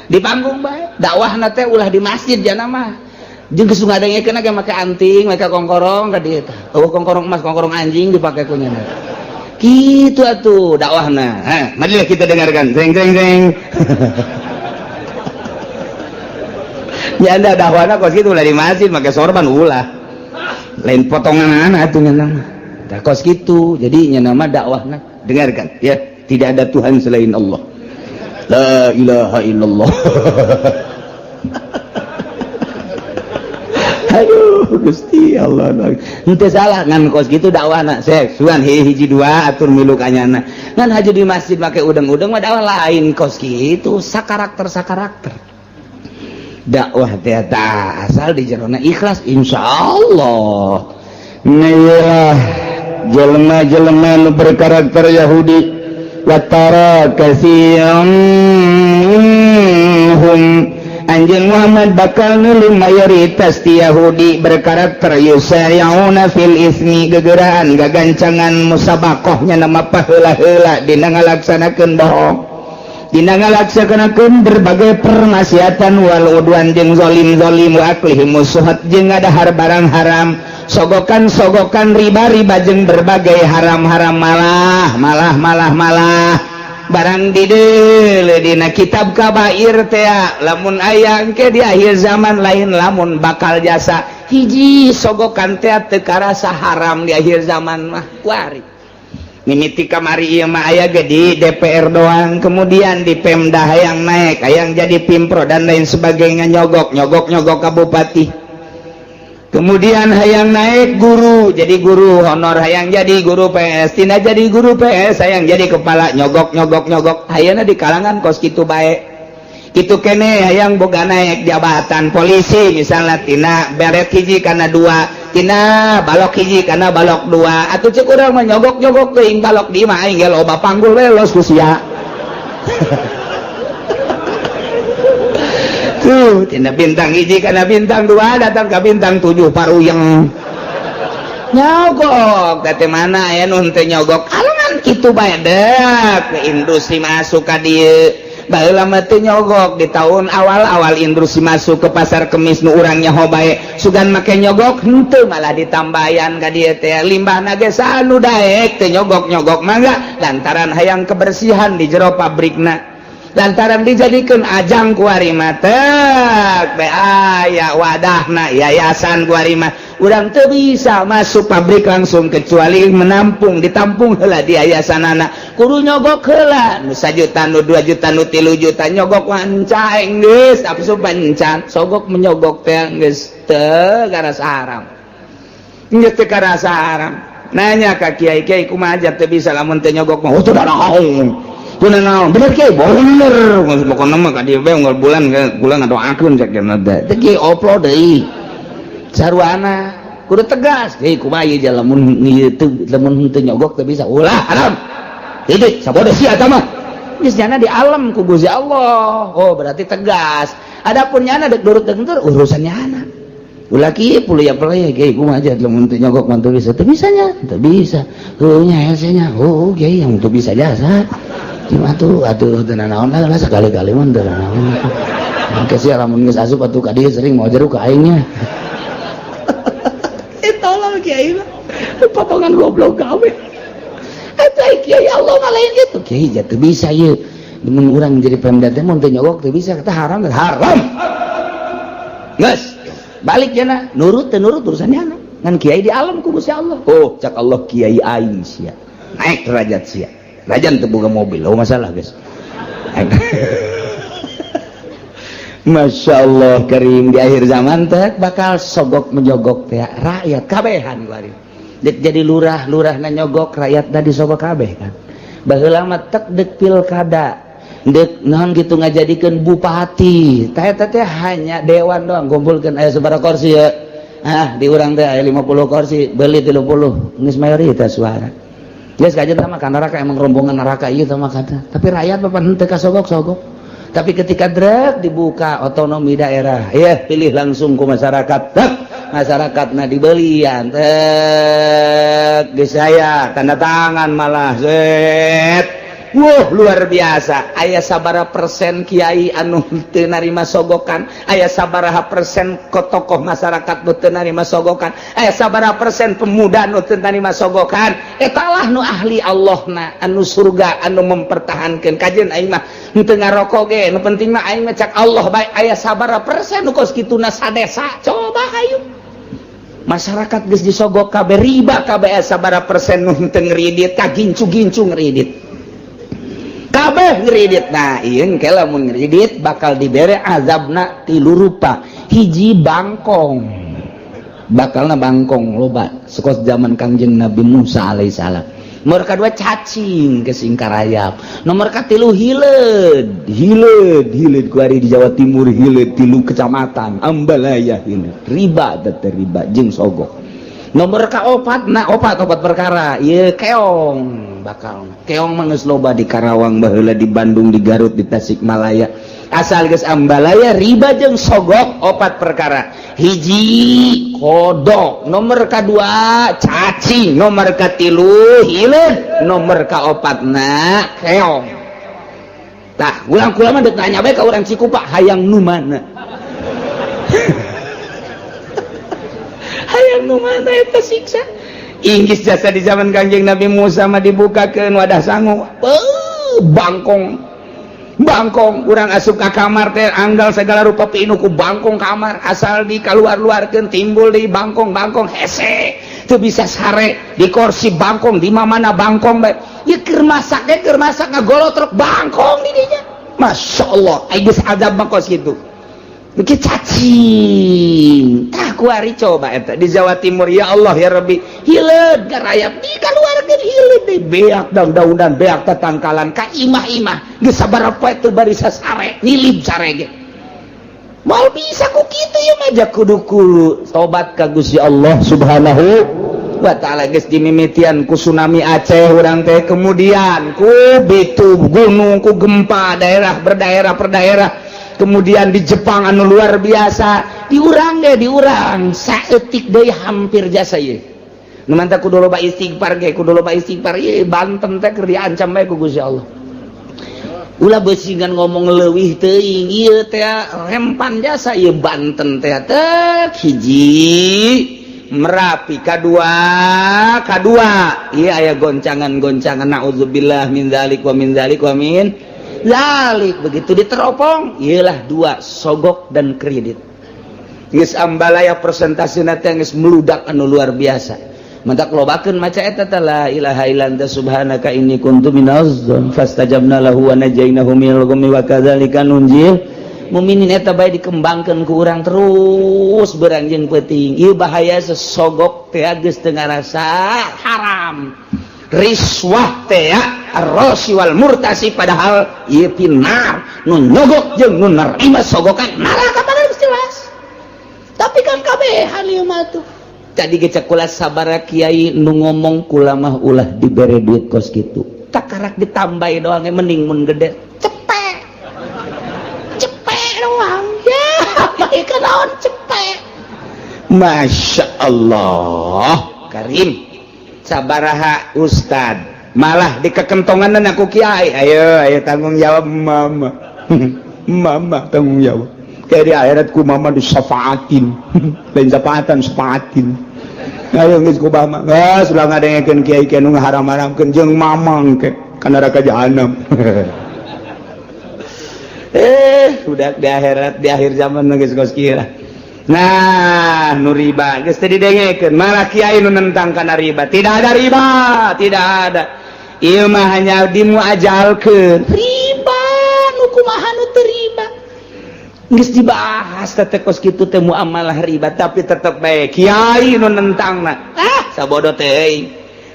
Di panggung bae. Dakwahna teh ulah di masjid jana mah. Jeung geus ngadengekeun ge make anting, make kongkorong ka dieu tah. Eueuh kongkorong emas, kongkorong anjing dipake ku nyana. Kitu atuh dakwahna. Ha, marilah kita dengarkan. Jeng jeng jeng. Ya anda dakwahna kos kitu ulah di masjid make sorban ulah. Lain potongan atuh nya mah. Tah kos kitu. Jadi nya mah dakwahna dengarkan ya, tidak ada Tuhan selain Allah. La ilaha illallah. Aduh, Gusti Allah. Henteu salah ngan kos gitu dakwahna sek suan hiji dua atur milu kanyana. Ngan haju di masjid make udeng-udeng mah dakwah lain kos gitu, sakarakter sakarakter. Dakwah teh asal di jerona ikhlas, insyaallah. Nah, jelema-jelema nu berkarakter Yahudi, watara katsiran minhum, Anjeun Muhammad bakal nulung mayoritas ti Yahudi berkarakter yusari'una fil ismi, gegeraan gagancangan musabakohnya nama paheula-heula dina ngalaksanakeun bohong, dina ngalaksanakeun berbagai permaksiatan, wal udwan, jeung zalim-zalim, wa aklihim suhut, jeung ngadahar barang haram, sogokan-sogokan riba-riba jeung berbagai haram-haram. Malah malah malah malah barang di dina kitab kabair teh, lamun aya engke di akhir zaman, lain lamun bakal jasa hiji sogokan teh teu karasa haram di akhir zaman mah. Kuari mimiti kamari ieu mah aya ge di DPR doang, kemudian di Pemda hayang naik, hayang jadi pimpro dan lain sebagainya, nyogok nyogok nyogok ka bupati. Kemudian hayang naik guru, jadi guru honor, hayang jadi guru PS. Tina jadi guru PS hayang jadi kepala, nyogok nyogok nyogok. Hayana di kalangan kos kitu bae, kitu kene. Hayang boga naik jabatan polisi misalnya, tina beret hiji kana dua, tina balok hiji kana balok dua. Atuh cek urang mah nyogok nyogok teuing, balok di mah aing ge loba, panggul we los ku sia. Tuh, tina bintang hiji kana bintang dua, datang ke bintang tujuh paruyeng nyogok. Tete mana ya nu teu nyogok? Alangan kitu bae dek ke industri masuk ka dieu. Baheula mah teu nyogok. Di tahun awal-awal industri masuk ke Pasar Kemis, nu urang nyaho bae sugan make nyogok henteu, malah ditambayan ka dieu teh. Limbahna ge anu daek teu nyogok-nyogok mangga, lantaran hayang kebersihan di jero pabrikna, lantaran dijadikan ajang kuari mah tek be aya wadahna yayasan. Kuari mah urang teu bisa masuk pabrik langsung kecuali menampung, ditampung heula di yayasan. Anak kudu nyogok heula nu sajuta, nu 2 juta, nu 3 juta, nyogok wanca geus asup bancan. Sogok menyogok teh geus teu karasa haram, geus teu karasa haram. Nanya ka kiai, "Kiai, kumaha aja teu bisa lamun teu nyogok mah?" "Oh, teu naon. Teu naon, bener kiai, bener. Pokona mah ka dieu bae unggal bulan kula ngadoakeun," cek teh. Teh kiai oplo deui sarwana kudu tegas. "Kiai, kumaha ieu lamun ieu teu, lamun teu nyogok teu bisa?" "Ulah, haram titik, sabodo sia eta mah." Geus nyana di alam ku Gusti Allah. Oh, berarti tegas. Adapun nyana dek nurut dek henteu urusan nyana. Ulah kieu puluh ya pelaya. "Kiai, kumaha aja lamun teu nyogok mah teu bisa?" "Teu bisa nya, teu bisa." "Heuh nya hese nya." "Oh kiai, yang teu bisa jasa cuma tuh atuh teu nanaon lah, sekali-kali mah teu nanaon. Engke sia lamun geus asup atuh ka dieu sering mau jeruk ka aingnya." Eh, tolol kiai mah, potongan goblok gawe eta. Kiai Allah mah lain gitu. "Kiai, jatuh bisa ieu mun urang jadi pemda teh, mun teu nyogok teu bisa, kata haram haram." Geus balik jana nurut teu nurut urusannya anak. Ngan kiai di alam ku Gusti Allah. "Oh," cak Allah, "kiai aing sia, naik derajat sia." Rajan teu boga mobil, oh masalah guys. Masya Allah karim, di akhir zaman teh bakal sogok menyogok teh rakyat kabehan kuari. Dek jadi lurah, lurah na nyogok, rakyat na disogok kabeh kan. Baheula mah tek dek pilkada, dek naon gitu, ngajadikeun bupati teh teh hanya dewan doang, kumpulkeun aya sabaraha kursi ya. Ah, di urang teh aya 50 kursi, beli 30 geus mayoritas suara. Geus kajian sama kan neraka, emang rombongan neraka ieu sama kata. Tapi rakyat bapak henteu kasogok-sogok. Tapi ketika drek dibuka otonomi daerah, ya pilih langsung ke masyarakat. Tek, masyarakat nah dibelian. Tek, geus saya tanda tangan malah set. Wuh, luar biasa. Aya sabara persen kiai anu teu narima sogokan, aya sabaraha persen ko tokoh masyarakat nu teu narima sogokan, aya sabaraha persen pemuda nu teu narima sogokan. Eta lah nu ahli Allah na, anu surga, anu mempertahankeun kajian. Aing mah henteu ngarokok ge, nu penting mah aing mah cak Allah bae. Aya sabaraha persen nu kos kituna sadesa? Coba hayu, masyarakat geus disogok kabeh, riba kabeh, aya sabaraha persen nu henteu ngridit? Kagincu-gincu ngridit kabeh, ngridit. Nah, ieu engke lamun ngridit bakal dibere azabna tilu rupa. Hiji, bangkong. Bakalna bangkong loba sekos zaman Kangjeng Nabi Musa alaihissalam. Nomor kedua cacing kesingkarayap. Nomor katilu hileud, hileud, hileud kuari di Jawa Timur hileud tilu kecamatan Ambalaya hileud. Riba teh riba jeung sogok. Nomor kaopat, nah opat opat perkara ieu keong bakal. Keong mah geus loba di Karawang baheula, di Bandung, di Garut, di Tasikmalaya. Asal geus ambalaya, riba jeung sogok, opat perkara. Hiji kodok, nomor kedua cacing, nomor katilu hileud, nomor kaopatna keong. Tah, ulang kula mah deuk nanya bae ka urang Cikupa, hayang nu mana? Hayang nu mana eta siksa? Inggis jasa di zaman Kanjeng Nabi Musa mah dibukakeun wadah sangu. Beuh, bangkong. Bangkong urang asup ka kamar teh anggal segala rupa pinuh ku bangkong kamar, asal di kaluar-luarkeun timbul di bangkong-bangkong hese teu bisa sare di kursi bangkong, di mana bangkong bae ieu keur masak ge, keur masak ngagolotrok bangkong di dinya. Masya Allah, ai geus azab mah kos kitu. Beuki cacing tah kuari coba eta di Jawa Timur, ya Allah ya Rabbi, hileud garayap di kaluarkeun hileud deui, beak daun-daunan, beak tatangkalan ka imah-imah, geus sabaraha poe teu barisa sare, nilib sare ge moal bisa ku kitu. Ieu mah ja kudu kudu tobat ka Gusti Allah Subhanahu wa Ta'ala. Geus dimimitian ku tsunami Aceh urang teh, kemudian ku bitu gunung, ku gempa daerah berdaerah per daerah, kemudian di Jepang anu luar biasa, diurang deh, diurang saeutik deui hampir jasa ieu. Nu mantap kudu loba istighfar ge, kudu loba istighfar. Ieu Banten teh keur diancam bae ku Gusti Allah. Ulah beusingan ngomong leuwih teuing, ieu teh rempan jasa ieu Banten teh. Tek hiji Merapi, kadua kadua ieu aya goncangan-goncangan, naudzubillah min dzalik wa min dzalik wa min dzalik. Begitu diteropong iyalah dua, sogok dan kredit. Geus ambalaya persentasena teh geus meludak anu luar biasa. Mantak lobakeun maca eta teh, la ilaha illa anta subhanaka inni kuntu minaz dzalimin, fastajabna lahu wa najainahu minal ghammi wa kadzalika nunjil muminin. Eta bae dikembangkeun ku urang terus berang jeung peuting. Ieu bahaya sesogok teh geus teu ngarasa haram, riswah teh arrosi wal murtasi, padahal ieu pinar nu nyogok jeung nu nerima sogokan neraka mah geus jelas. Tapi kan kabehan ieu mah tuh. Tadi ge cek kula, sabara kiai nu ngomong kula mah ulah dibere duit kos kitu, takarak ditambahi doang, mending mun gede cepet cepet doang ya, bae naon cepet. Masya Allah Karim, sabaraha ustad malah dikekentongan aku kiai, ayo ayo tanggung jawab mama, mama tanggung jawab kayak di akhirat ku mama disafaatin, lain syafaatan, syafaatin. Ayo geus ku mama geus ulah ngadengekeun kiai kiai nu ngaharam-haramkeun jeung mamang ke ka neraka jahanam. Udah di akhirat, di akhir zaman geus kos kira. Nah, nu riba geus teu didengekeun, malah kiai nu nentang kana riba. Tidak ada riba, tidak ada. Ieu mah hanya dimuajalkeun. Riba nu kumaha nu teu riba? Geus dibahas teh kos kitu teh muamalah riba, tapi tetep bae kiai nu nentangna. Ah, sabodo teh.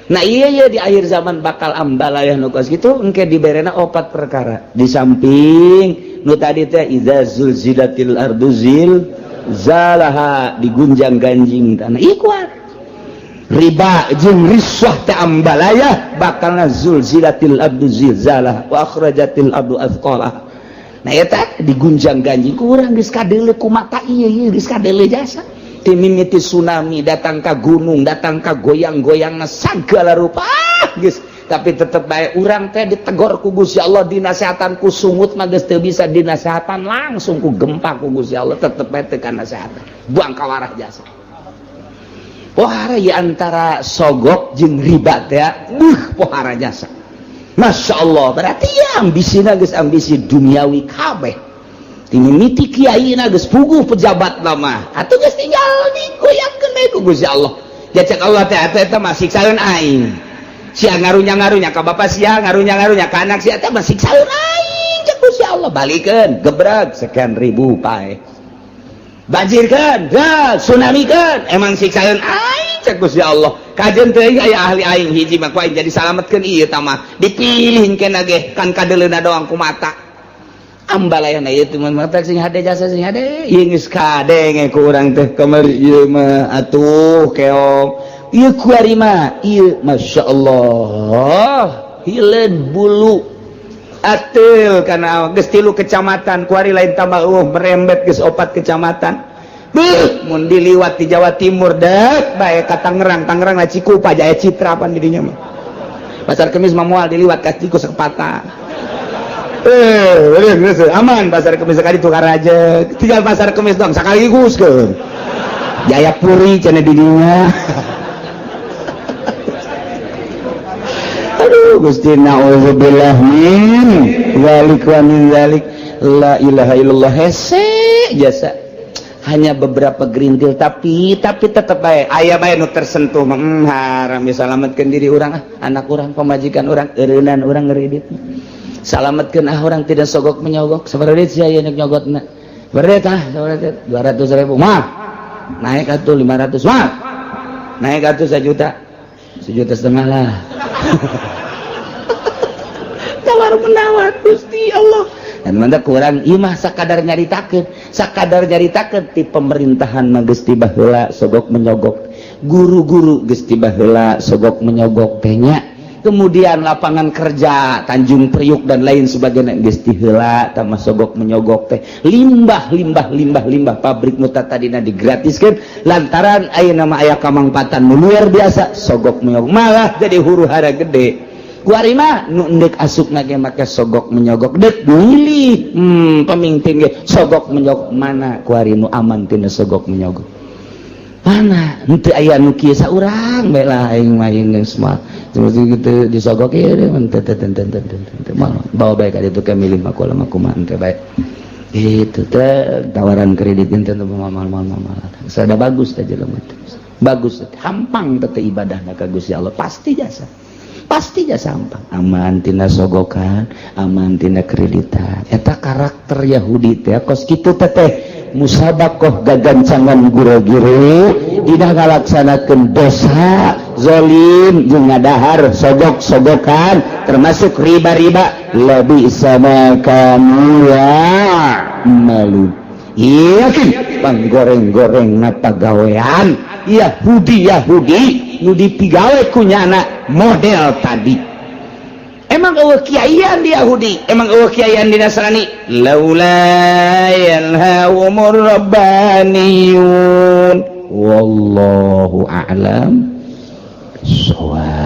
Nah, iya iya di akhir zaman bakal ambalayah nu kos kitu, engke diberena opat perkara. Di samping nu tadi teh iza zulzilatil ardu zil zalaha, digunjang ganjing tanah ikuat riba jeung riswah teh ambalaya bakalna zulzilatil ardu zilzalah wa akhrajatil ardu athqalaha. Nah, eta digunjang ganjing kurang geus kadeuleu ku mata, ieu ieu geus kadeuleu jasa ti mimiti tsunami datang ka gunung, datang ka goyang-goyangna sagala rupa. Ah, geus, tapi tetep bae urang teh ditegor ku Gusti Allah, dinasehatan ku sungut mah geus teu bisa dinasehatan, langsung ku gempa ku Gusti Allah tetep bae teu kanasehatan, buang kawarah jasa. Pohara ya antara sogok jeung riba teh, buh, pohara jasa. Masya Allah, berarti ya ambisina geus ambisi duniawi kabeh. Timimiti kiai geus puguh pejabat lama atuh geus tinggal digoyangkeun bae ku Gusti Allah. Jacek Allah teh atuh eta mah siksaeun aing. Sia ngarunya-ngarunya ka bapak sia, ngarunya-ngarunya ka anak sia, teh mah siksaeun aing cek Gusti Allah, balikeun gebreg sekian ribu pae. Banjirkan, ya, tsunami kan, emang siksaan aing cek Gusti Allah. Kajen teuing aya ahli aing hiji mah ku aing jadi salametkeun ieu tah mah. Dipilih kena ge kan kadeuleuna doang ku mata. Ambalayana ieu teh mah sing hade jasa sing hade. Ieu geus kadenge ku urang teh kamari ieu mah atuh keong. Ieu kuari mah ieu masyaallah hileun bulu atil karena geus tilu kecamatan kuari lain tambah merembet geus opat kecamatan. Beuh, mun diliwat di Jawa Timur dek bae ka Tangerang, Tangerang lah Cikupa Jaya Citra pan didinya mah. Pasar Kemis mah moal diliwat ka Tikus Kepata. Eh, aman Pasar Kemis sekali tukar aja. Tinggal Pasar Kemis dong sekaligus ke. Jayapuri cenah didinya. Aduh Gusti, na'udzubillah min zalik wa min zalik, la ilaha illallah. Hese jasa hanya beberapa gerintil, tapi tetep bae aya bae nu tersentuh mah, haram selamatkeun diri urang, ah anak urang, pamajikan urang, eureunnan urang ngeridit, salametkeun ah urang tidak sogok menyogok. Sabaraha duit sia ieu nyogotna? Sabaraha ah? Sabaraha? 200 ribu mah naik atuh 500 mah naik atuh 1 juta, 1,5 juta lah. Tawar menawar Gusti Allah dan mana kurang ieu mah sakadar nyaritakeun, sakadar nyaritakeun. Ti pemerintahan mah geus ti baheula sogok menyogok, guru-guru geus ti baheula sogok menyogok teh nya. Kemudian lapangan kerja Tanjung Priuk dan lain sebagainya geus ti heula tah mah sogok menyogok teh. Limbah limbah limbah limbah pabrik nu tadina digratiskeun lantaran ayeuna mah aya kamangpatan nu luar biasa, sogok menyogok malah jadi huru hara gede. Kuari mah nu endek asup ge make sogok menyogok, dek milih pemimpin ge sogok menyogok. Mana kuari nu aman tina sogok menyogok? Mana? Henteu aya nu kieu saurang bae lah. Aing mah geus mah seperti gitu disogok ieu teu teu teu teu teu teu bawa bae ka ditu ke milih mah kula mah kumaha teh bae itu teh tawaran kredit teh mal mal mal mal. Sada bagus teh jelema teh bagus teh hampang teh ibadahna ka Gusti Allah, pasti jasa, pasti jasa hampang, aman tina sogokan, aman tina kreditan. Eta karakter Yahudi teh kos kitu teh teh musabakoh gagancangan gure-gure dina ngalaksanakeun dosa zolim jeung ngadahar sogok-sogokan termasuk riba-riba. Lebih sama kamu ya malu yakin panggoreng-goreng na pagawean Yahudi. Yahudi nu dipigawe ku nyana model tadi. Emang eueuh kiaian di Yahudi? Emang eueuh kiaian di Nasrani? Laula yanhahumur rabbaniyun. Wallahu a'lam shawab.